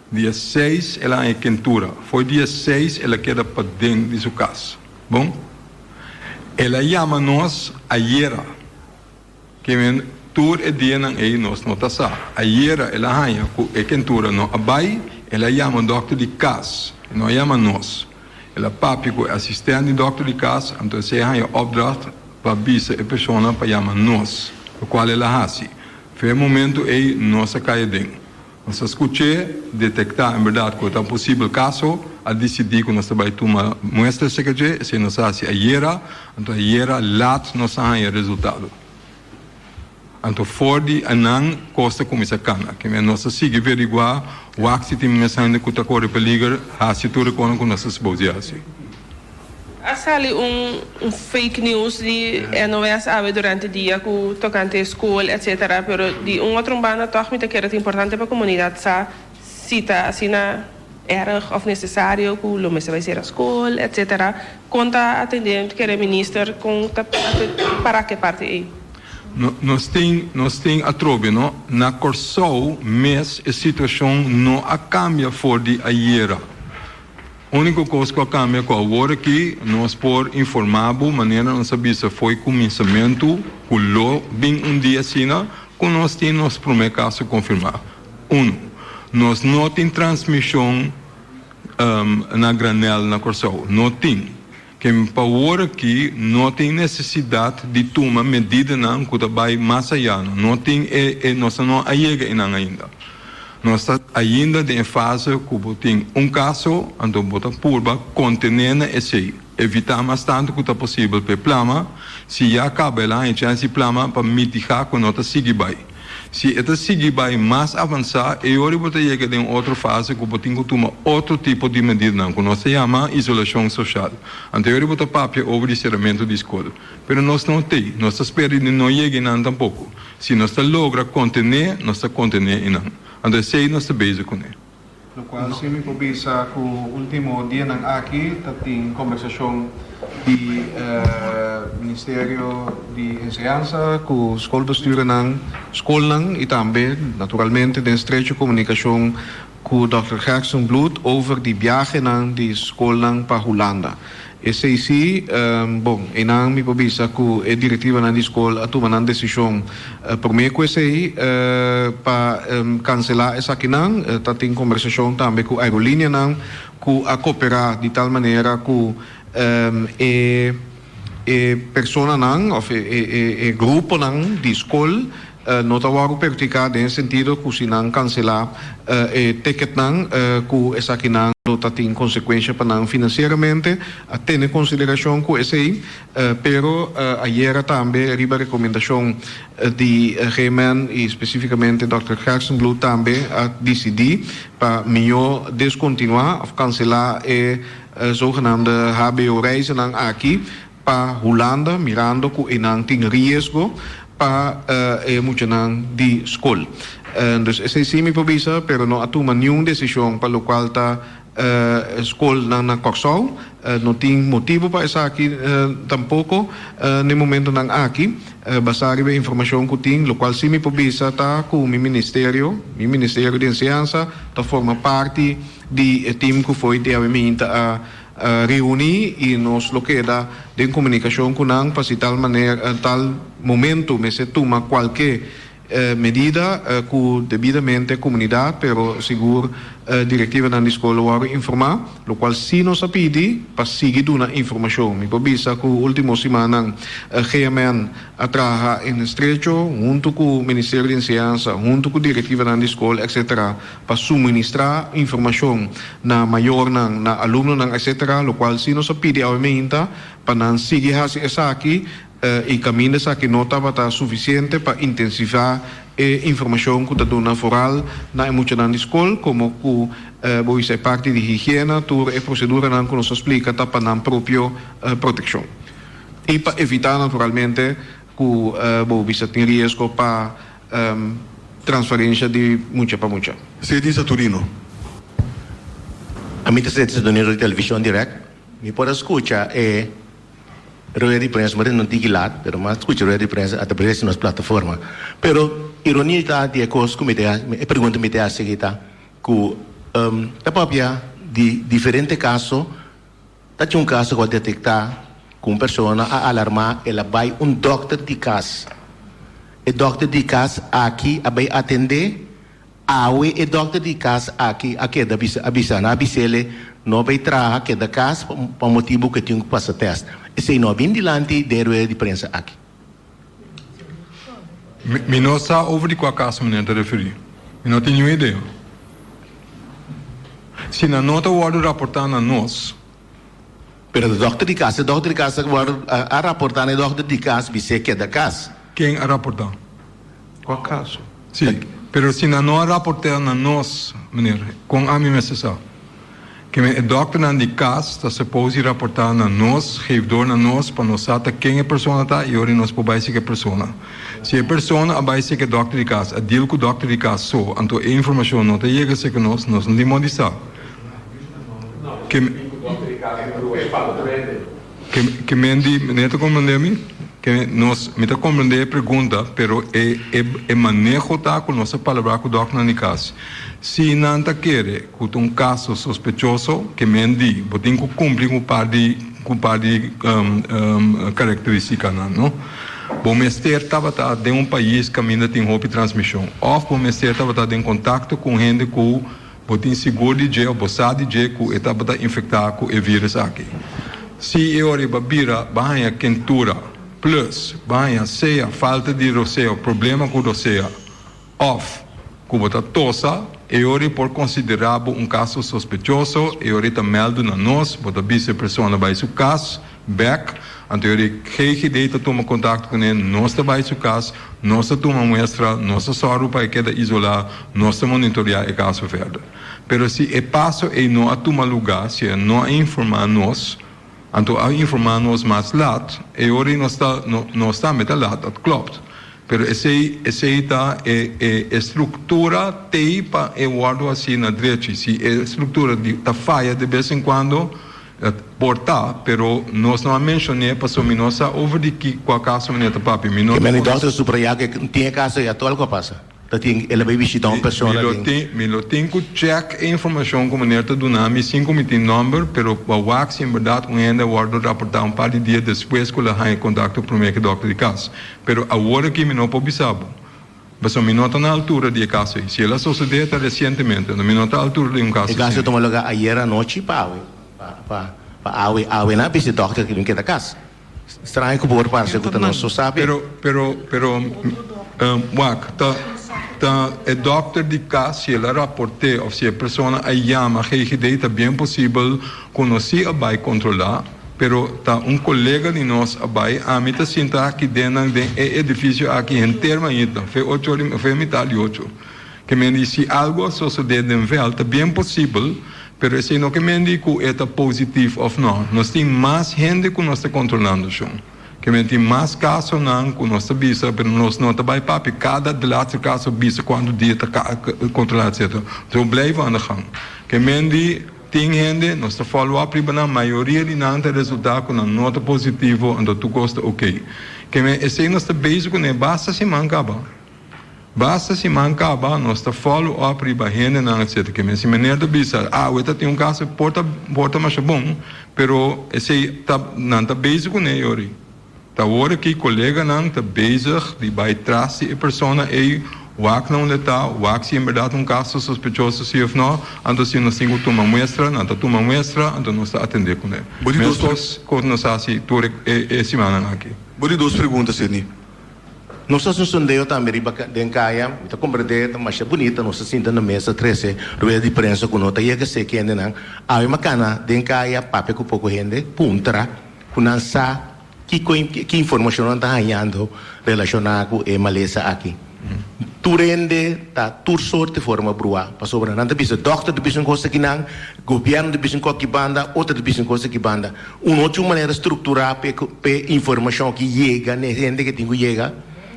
dia seis el a haña kentura. Fo'i dia seis el a keda paden di su kas. Bon, el a yama nos ayera. Ke men tur e dianan ei nos no ta sa. Ayera el a haña ku e kentura no a bai, el a yama dòkter di kas, e no a yama nos. El a papia ku e asistènt di dòkter di kas, anto esei a haña opdracht pa bisa e persona pa yama nos, lokual el a hasi. Fe e momentu ei nos a kai aden. Nos a skuch'é, detektá en bèrdat ku e ta un posibel kaso, a disidí ku nos ta bai tuma muestra serka dje, esei nos a hasi ayera, anto ayera lat nos a haña e resultado. Anto for di anan kos ta kuminsá kana. Keme nos ta sigui veriguá, wak si tin mes hende ku ta kore peliger, hasi tur e konan ku nos ta supos di hasi. A sali un fake news di NOS awe durante dia ku tokante skol etc. Pero di un otro banda tòg mi ta kere ta importante pa komunidat sa si ta asina erg òf nesesario ku lo mester bai sera skol etc. Kon ta atendé mi ta kere minister kon ta para ku e parti ei. Nos tin nos tin atrobe no na Kòrsou mes e situashon no a kambia for di ayera. Úniko kos ku a kambia ku awor aki nos por informá bo manera nos a bisa fo'i kuminsamentu ku lo bin un dia asina ku nos tin nos promé kaso konfirmá. Unu, nos no tin transmishon na granèl na Kòrsou. No tin. Ken pa awor aki no tin nesesidat di tuma medidanan ku ta bai mas ayá. No tin e e nos no a yega einan ainda. Nos ta ainda den e fase ku bo tin un kaso, anto bo ta purba kontené na esei, evitá mas tantu ku ta posibel pa e plama. Si ya kaba el a haña chèns di plama pa mitigá ku no ta sigui bai. Si e ta sigui bai mas avansá, e ora bo ta yega den un otro fase ku bo tin ku tuma otro tipo di medidanan ku nos ta yama isolashon soshal. Anto e ora bo ta papia over di seramentu di skol. Pero nos no t'ei. Nos ta spera di no yega einan tampoko. Si nos ta logra kontené, nos ta kontené einan. Anto esei nos ta bezig kuné. Lokual si mi por bisa ku último dianan aki ta tin kombersashon di Ministerio di Enseñansa ku skolbestuurnan, skolnan i tambe naturalmente den estrecho komunikashon ku dòkter Gerstenbluth over di biahenan di skolnan pa Hulanda. Esei sí, bon, einan mi por bisa ku e direktivanan di skol a tuma nan desishon promé ku esei pa kanselá esakinan. Ta tin kombersashon tambe ku aerolinianan ku a koperá di tal manera ku e e personanan òf e e gruponan di skol. no ta wòrdu perhudiká den e sentido ku si nan kanselá e ticketnan ku esakinan lo ta tin konsekuensha pa nan finansieramente. A tene konsiderashon ku esei, pero ayera tambe riba rekomendashon di GMN i spesífikamente dòkter Gerstenbluth tambe a disidí pa mihó deskontinuá òf kanselá e zogenaamde hbo-reizennan aki pa Hulanda mirando ku einan tin riesgo pa e muchanan di skol. Dus esei sí mi por bisa, pero no a tuma niun desishon pa lokual ta skolnan na Kòrsou. No tin motibu pa esaki tampoko n'e momentonan aki, basá riba e informashon ku tin. Lokual sí mi por bisa ta ku mi ministerio, mi Ministerio di Enseñansa, ta forma parti di e tim ku fo'i di awe minta a reuní i nos lo keda den komunikashon ku nan pa si tal manera tal momento mester tuma kualke medida ku debidamente komunidat pero sigur direktivanan di skol lo wòrdu informá, lokual si nos a pidi pa sigui duna informashon. Mi por bisa ku último simannan GMN a traha en estrecho huntu ku Ministerio di Enseñansa, huntu ku direktivanan di skol etcetera pa suministrá informashon na mayornan, na alumnonan etcetera, lokual si nos a pidi awe meinta pa nan sigui hasi esaki. E kaminda esaki no tabata sufisiente pa intensivá e informashon ku ta duna foral na e muchanan di skol, komo ku bo bisa e parti di higiena, tur e proseduranan ku nos a splika ta pa nan propio protekshon i pa evitá naturalmente ku bo bisa tin riesgo pa transferensha di mucha pa mucha. Seti Saturino. Ami ta Seti Saturino di Televishon Direct. Mi por a skucha e. Rueda di prensa, mari no tiki lat, pero mas skucha rueda di prensa a traves di nos plataforma. Pero ironia ta di e kos ku mi ta hasi, e pregunta mi ta hasi aki ta ku ta papia di diferente kaso, ta tin un kaso ku a detektá ku un persona a alarmá el a bai un dòkter di kas. E dòkter di kas aki a bai atendé. Awe e dokter di kas aki a keda bisa a bisa nan a bisele no bay traha keda kas pa motibu ku e tin ku pasa test. Esei no a bin dilanti den rueda di prensa aki. Mi no sa over di kua kaso meneer ta referí. Mi no tin niun idea. Si nan no ta wòrdu raportá na nos. Pero e dokter di kas, e dokter di kas a wòrdu a raportá na e dokter di kas bis'é keda kas. Ken a raportá? Kua kaso? Sí, pero si nan no a raportá na nos, meneer, kon ami mester sa? Ke men e dokternan di kas ta suppose di raportá na nos, geef door na nos, pa nos sa ta ken e persona ta i ora nos por bai seka e persona. Si e persona a bai seka e dokter di kas, a deal ku dokter di kas so, anto e informashon no ta yega seka nos, nos no tin modo di sa. Ke Ke men di, meneer ta comprende mi? Ke nos, mi ta comprende e pregunta, pero e e e maneho ta ku nos a palabrá ku dòkternan di kas. Si nan ta kere ku ta un kaso sospechoso, ke men di, bo tin ku kumpli ku un par di ku un par di karakteristikanan, no? Bo mester tabata den un pais kaminda tin hopi transmishon, òf bo mester tabata den kontakto ku un hende ku Bo tin sigur di dje of bo sa di dje ku e tabata infektá ku e vírus aki? Si e ora bo a bira bo a haña kentura plus bo a haña sea falta di rosea of problema ku rosea of ku bo ta tosa, e ora por konsiderá bo un kaso sospechoso, e ora ta mèldu na nos, bo ta bisa e persona bai su kas bèk, anto e ora GGD ta tuma kontakto kuné, nos ta bai su kas, nos ta tuma muestra, nos ta sòru pa e keda isolá, nos ta monitoreá e kaso verder. Pero si e paso ei no a tuma lugá, si e no a informá nos, anto a informá nos mas lat, e ora ei nos ta, nos tambe ta lat, dat klopt. Pero esei, esei ta e, e, e struktura t'ei pa e wòrdu hasí na drechi. Si e struktura di, ta faya de bes en kuando, Dat por ta, pero nos no a mencion'é pasobra mi no sa over di ki cua caso meneer ta papia. Mi no ta Meni dokter subraya cu e tin e caso y actual cu a pasa. Ta tin el a bay bishita un persona Mi lo den. tin, mi lo tin cu check e informacion cu meneer ta duna mi sin cu mi tin nomber, pero pa wak si en berdad un hende a wordo raporta un par di dia despues cu el a haña contacto prome cu e dokter di cas. Pero awor aki mi no por bisa bo. Pasobra mi no ta na altura di e kaso ei. Si el a sosodé ta resientemente, no mi no ta altura di un kaso E kaso asina. a tuma lugá ayer anochi pa awe. Pa pa awe. Awe nan a bisa e dòkter ku mi keda kas. Straño ku por parse ku ta nos so sabi. Pero, pero, pero. Wak, ta ta e dòkter di kas si el a raport'é òf si e persona a yama GGD ta bien posibel ku nos si a bai kontrolá, pero ta un kolega di nos a bai. Ami ta sinta aki den nan den e edifisio aki henter mainta, fe ocho ora fe mitar di ocho. Ke men di si algu a sosodé den vèlt ta bien posibel, pero esei no ke men di ku e ta positif òf nò. Nos tin mas hende ku nos ta kontrolando shon. Ke men tin mas kasonan ku nos ta bisa, pero nos no ta bai papia kada de laatste kaso bisa kuantu dia ta kontrolá etcetera. Zo blijven aan de gang. Ke men di tin hende, nos ta follow up riba nan, mayoria di nan ta resultá ku nan no ta positivo, anto tur kos ta oké. Ke men esei nos ta bezig kuné basta siman kaba. Basta siman kaba nos ta follow up riba hendenan etc. Ke men si meneer ta bisa awe ta tin un kaso por ta por ta masha bon pero esei ta nan ta bezig kuné yori. Ta awor aki koleganan ta bezig di bai tras di e persona ei wak na unda ta wak si enberdat un kaso sospechoso si of no anto si nos tin ku tuma muestra nan ta tuma muestra anto nos ta atendé kuné. Meskos ku nos hasi tur e e simannan aki. Bo di dos pregunta Sidney. Nos ta haci un sondeo tambe riba den caya, mi ta comprende ta masha bunita nos ta sinta na mesa trece rueda di prensa cu no ta yega se kendenan, awe mi a cana den caya papia cu poco hende puntra cu nan sa kico ki informacion nan ta hañando relaciona cu e malesa aki. Tur hende ta tur soort di forma brua pasobra nan ta bisa dokter ta bisa un cos akinan, gobierno ta bisa un cos aki banda, otro ta bisa un cos aki banda. Un otro manera strukturá p'e informashon ki yega n'e hende ke tin ku yega,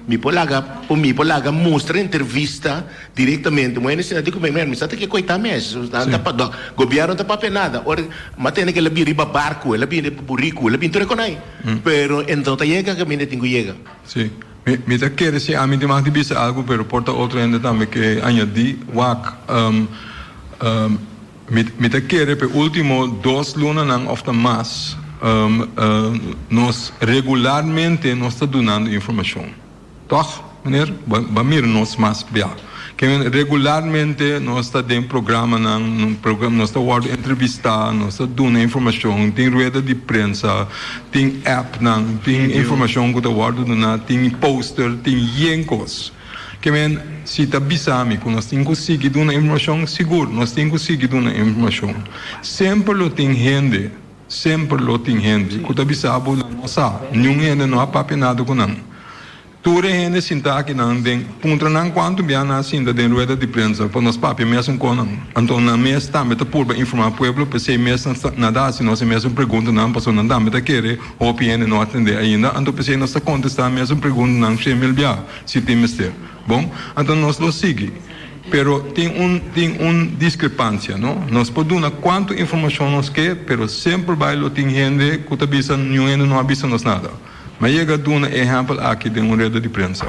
mi por laga por mi por laga mustra entrevista direktamente. Un hende sinta di ku mi, mi sa ta ke koitá mes, nan ta pa gobièrnu ta papia nada. Ora m'a tende ku el a bini riba barku, el a bini riba buriku, el a bini tur e konai, pero e no ta yega kaminda e tin ku yega. Sí. Mi mi ta kere si ami tin mag di bisa algu, pero por ta otro hende tambe ke añadí. Wak, Mi mi ta kere p'e ultimo dos lunanan of ta mas nos regularmente nos ta dunando informacion. Toch, meneer? Bo bo a mira nos mas bia. Ke men regularmente nos ta den programanan, nos ta wordo entrevista, nos ta duna informacion, tin rueda di prensa, tin appnan, tin informacion cu ta wordo duna, tin poster, tin yen cos. Ke men si ta bisa mi ku nos tin ku sigui duna informashon? Sigur, nos tin ku sigui duna informashon. Semper lo tin hende, semper lo tin hende ku ta bisa bo nan no sa. Niun hende no a papia nada ku nan. Tur e hende sinta akinan den puntra nan kuantu bia nan a sinta den rueda di prensa pa nos papia mesun ku nan. Anto nan mes tambe ta purba informa pueblo, p'esei mes nan nan ta hasi nos e mesun preguntanan pasobra nan tambe ta kere hopi hende no a tende ainda. Anto p'esei nos ta kontestá mesun preguntanan shemil bia. Si tin mester. Bon, anto nos lo sigui. Pero tin un tin un discrepancia, no? Nos por duna cuanto informacion nos ke, pero semper bay lo tin hende cu ta bisa niun hende no a bisa nos nada. Mi a yega duna e ehempel aki den un reda di prensa.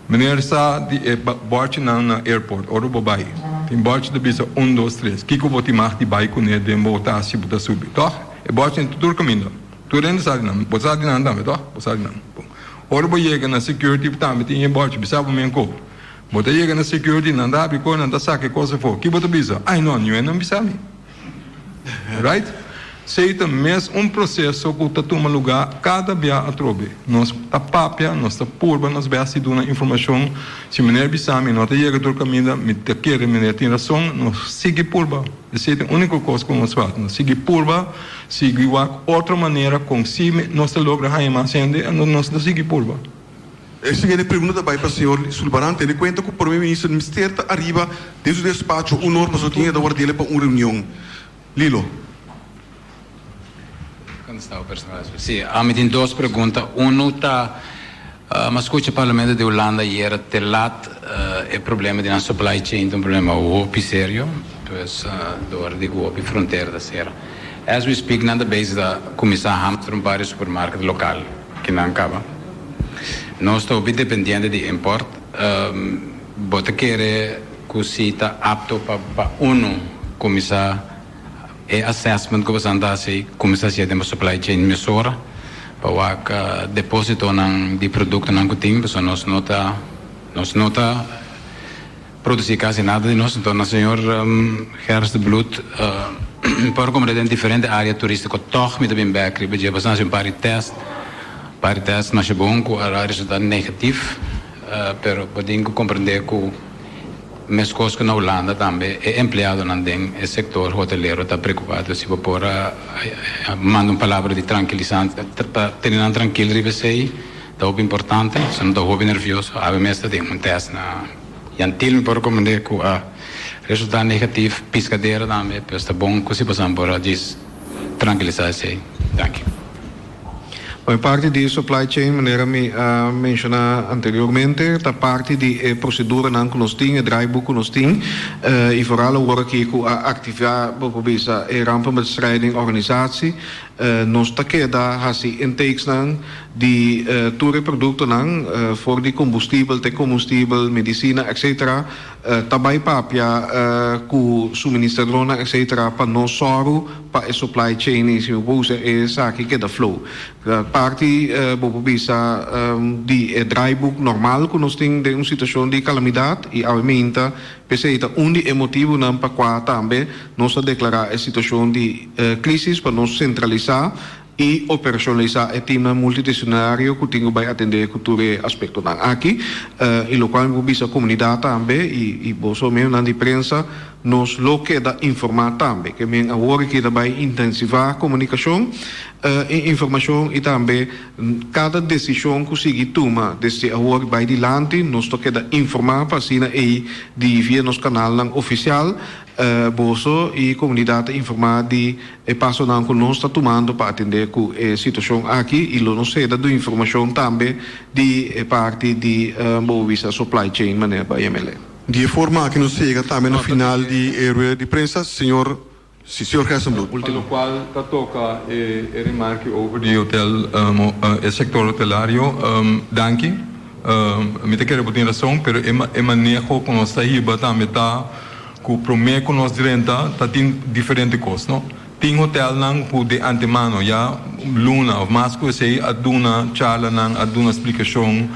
Meneer sa di e borchinan na airport, ora bo bay, tin borchi ta bisa un, dos, tres. Kico bo tin mag di bay cune den bo tas si bo ta subi, toch? E borchinan ta tur caminda. Tur hende sa di nan. Bo sa di nan tambe, toch? Bo sa di nan. Bon. Ora bo yega na security tambe tin e bòrchi bisa bo men ko. Bo ta yega na security nan ta habri ko nan ta saka e kos afó. Ki bo ta bisa? Ai no, niun nan bisa mi. Right? Esei ta mes un proseso ku ta tuma lugá kada bia atrobe. Nos ta papia, nos ta purba nos bèst di duna informashon. Si meneer bisa mi no ta yega tur kaminda, mi ta kere meneer tin rason, nos sigui purba. Esei ta e úniko kos ku nos falta. Nos sigui purba, sigui wak otro manera kon si nos ta logra haña mas hende, anto nos ta sigui purba. E siguiente pregunta ta bai pa señor Sulbaran. Tene kuenta ku Prome Minister mester ta ariba den su despacho un or pasobra tin e ta ward'el pa un reunion. Lilo. Sí, ami tin dos pregunta. Uno ta, mi a scucha Parlamento di Hulanda ayera te laat e problema di nan supply chain ta un problema hopi serio, pues door di cu hopi frontera ta cera. As we speak nan ta bezig ta cuminsa hamster un par di supermarket local ki nan caba. Nos ta hopi dependiente di import. Bo ta kere cu si ta apto pa pa uno cuminsa E assessment ku boso ta hasi kuminsá hasié den bo supply chain mesora pa wak depositonan di produktonan ku tin pasobra nos no ta nos no ta produsí kasi nada di nos. Enton señor Gerstenbluth por komprendé den diferente área turístiko tòg mi ta bin bèk riba dje. Boso a hasi un par di tèst par di tèst masha bon ku a resultá negatif. pero bo tin ku komprendé ku meskos ku na Hulanda tambe e empleadonan den e sektor hotelero ta preokupá. Dus si bo por a manda un palabra di trankilisante pa tene nan trankil riba esei ta hopi importante. So nan ta hopi nervioso. Awe mes ta tin un tèst na Jan Thiel mi por rekomend'é ku a resultá negatif. Piskadera tambe, pues ta bon ku si boso por a djis trankilisá esei. Danki. Bon, e parti di supply chain, manera mi a menciona anteriormente, ta parti di e proceduranan cu nos tin, e draaiboek cu nos tin, y vooral awor aki cu a activa, bo por bisa, e rampenbestrijding organisatie, nos ta keda haci intakesnan di tur e productonan, for di combustibel te comustibel, medicina, etcetera, Ta bai papia ku suministradornan etcetera pa no sòru pa e supply chain i si bo por usa esaki keda flow. Parti bo por bisa di e draaiboek normal ku nos tin den un situashon di kalamidat i awe meinta p'esei ta un di e motibunan pa kua tambe nos a deklará e situashon di krisis pa nos sentralisá i operashonalisá e timnan multidisiplinario ku tin ku bai atendé ku tur e aspektonan aki. I lokual mi por bisa komunidat tambe i boso medionan di prensa, nos lo keda informá tambe. Ke men awor aki ta bai intensivá komunikashon i informashon i tambe kada desishon ku sigui tuma desde awor bai dilanti nos ta keda informá pa asina ei di via nos kanalnan ofisial Boso i komunidat ta informá di e pasonan ku nos ta tumando pa atendé ku e situashon aki i lo nos seda du informashon tambe di e parti di bo bisa supply chain manera pa yam'e. Di e forma aki nos yega tambe na final di e rueda di prensa. Señor, si, señor Gerstenbluth. Pa lokual ta toka e remarke over di hotel, e sektor hotelario, danki. Mi ta kere bo tin rason, pero e maneho ku nos ta hiba tambe ta ku promé ku nos drenta ta tin diferente kos, no? Tin hotelnan ku de antemano ya luna òf mas ku esei a duna charlanan, a duna splikashon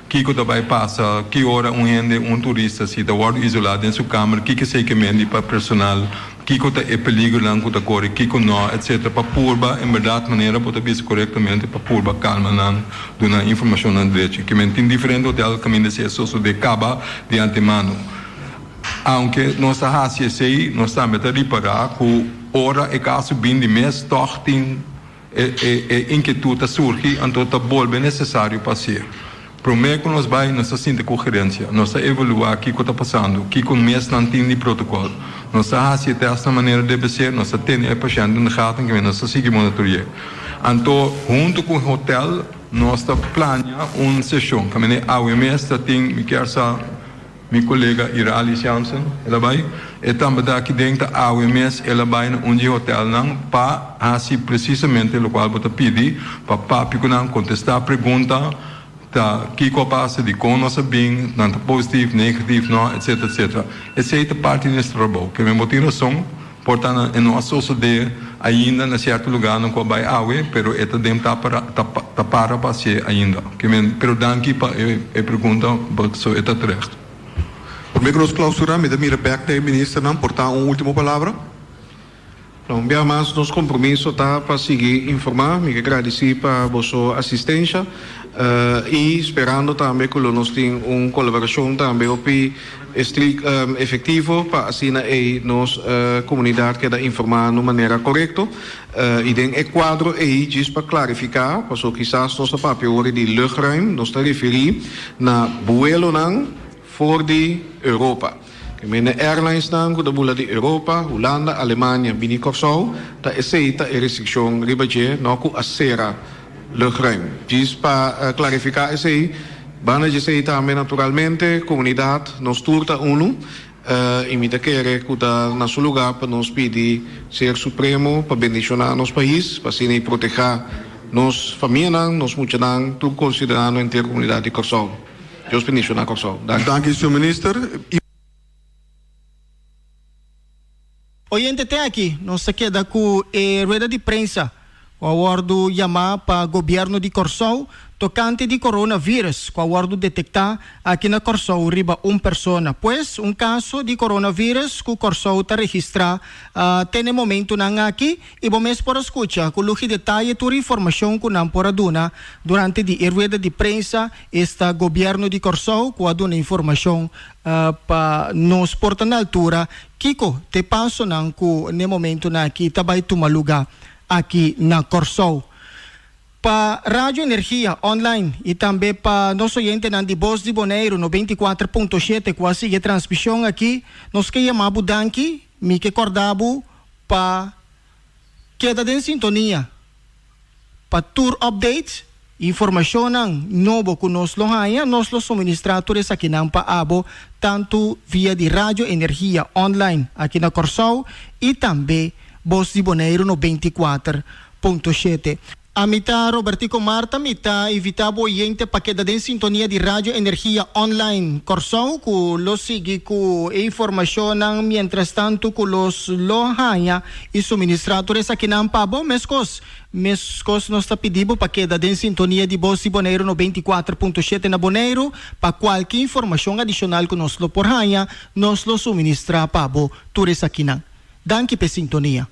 kiko ta bai pasa, ki ora un hende, un turista si ta wòrdu isolá den su kamer, kiko esei ke mendi pa personal. Kiko ta e peligronan ku ta kore, kiko no, etcetera, pa purba, en bèrdat, manera bo ta bisa korektamente, pa purba kalma nan, duna informashonnan drechi. Ke men tin diferente hotel kaminda si e sosodé kaba di antemano. Aunke nos ta hasi esei, nos tambe ta ripará ku ora e kaso bin di mes, tòg tin E e inkietut ta surgi, anto ta bolbe nesesario pa hasié. Promé ku nos bai, nos ta sinti ku gerensia. Nos ta evaluá kiko ta pasando, kiko mes nan tin di protokòl. Nos ta hasi e tèst na manera debe ser, nos ta tene e pashènt den de gaten kende nos ta sigui monitori'é. Anto, huntu ku hotèl, nos ta plania un seshon. Kaminda awe mes ta tin, mi kier sa. Mi kolega Iralis Jansen, el a bai. E tambe ta aki den, ta awe mes el a bai na un di e hotelnan pa hasi presisamente lokual bo ta pidi, pa papia ku nan, kontestá pregunta, ta kiko a pasa, dikon nos a bin, nan ta positif, negatif, no, etsetera, etsetera. Esei ta parti di nos trabou. Ke men bo tin rason, por ta na e no a sosodé ainda na sierto lugarnan ku a bai awe, pero e ta den ta para ta para pa hasié ainda. Ke men, pero danki pa e e pregunta, so e ta terecht. Promé ku nos klausurá, mi ta mira bèk na e ministernan por ta un último palabra. Un bia mas nos kompromiso ta pa sigui informá. Mi ke gradisí pa boso asistensha i sperando tambe ku lo nos tin un kolaborashon tambe hopi estrik efektivo pa asina ei nos komunidat keda informá na un manera korekto. I den e kuadro ei djis pa klarifiká, pasobra kisas nos a papia ora di luchtruim, nos ta referí na buelonan For di Europa. E mene airlinesnan ku ta bula di Europa, Hulanda, Alemania bini Kòrsou, ta esei ta e restrikshon riba dje, no ku a sera luchtruim. Djis pa klarifiká esei, banda dje esei tambe naturalmente komunidat nos tur ta unu i mi ta kere ku ta na su lugá pa nos pidi Ser Supremo pa bendishoná nos pais pa asina i protehá nos famianan, nos muchanan, tur konsiderando henter komunidat di Kòrsou. Dios bendiciona Kòrsou. Danki. Danki señor Minister. Oyente te aki nos ta keda ku e rueda di prensa ku a wòrdu yamá pa gobièrnu di Kòrsou. tokante di coronavirus ku a wòrdu detektá aki na Kòrsou riba un persona. Pues un kaso di coronavirus ku Kòrsou ta registrá te na e momentunan aki i bo mes por a skucha ku lugi detaye tur informashon ku nan por a duna durante di e rueda di prensa esta Gobièrnu di Kòrsou ku a duna informashon pa nos por ta na altura kiko ta e pasonan ku na e momentunan aki ta bai tuma lugá aki na Kòrsou. Pa Radio Energia Online i tambe pa nos oyentenan di Bos di Boneiru 94.7 ku a sigui e transmishon aki, nos ke yama bo danki. Mi ke kòrda bo pa keda den sintonia pa tur updates, informashonnan nobo ku nos lo haña, nos lo suministrá tur esakinan pa abo tantu via di Radio Energia Online aki na Kòrsou i tambe Bos di Boneiru 94.7. Ami ta Robertico Marta, mi ta invitá bo oyente pa keda den sintonia di Radio Energia Online Kòrsou ku lo sigui ku e informashonnan mientrastantu ku los lo haña i suministrá tur esakinan pa bo. Meskos, meskos nos ta pidi bo pa keda den sintonia di Bos di Boneiru 94.7 na Boneiru pa kualke informashon adishonal ku nos lo por haña, nos lo suministrá pa bo tur esakinan. Danki p'e sintonia.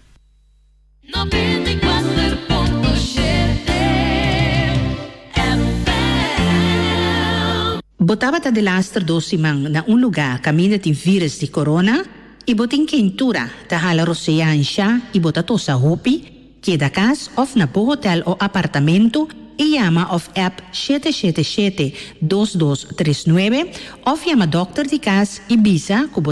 Bo tabata delaster dos siman na un lugá kaminda tin vírus di corona i bo tin keintura, ta hala rosea anshá i bo ta tosa hopi? Keda kas òf na bo hotèl o apartamentu i yama òf app 777 2239 òf yama dòkter di kas i bisa ku bo.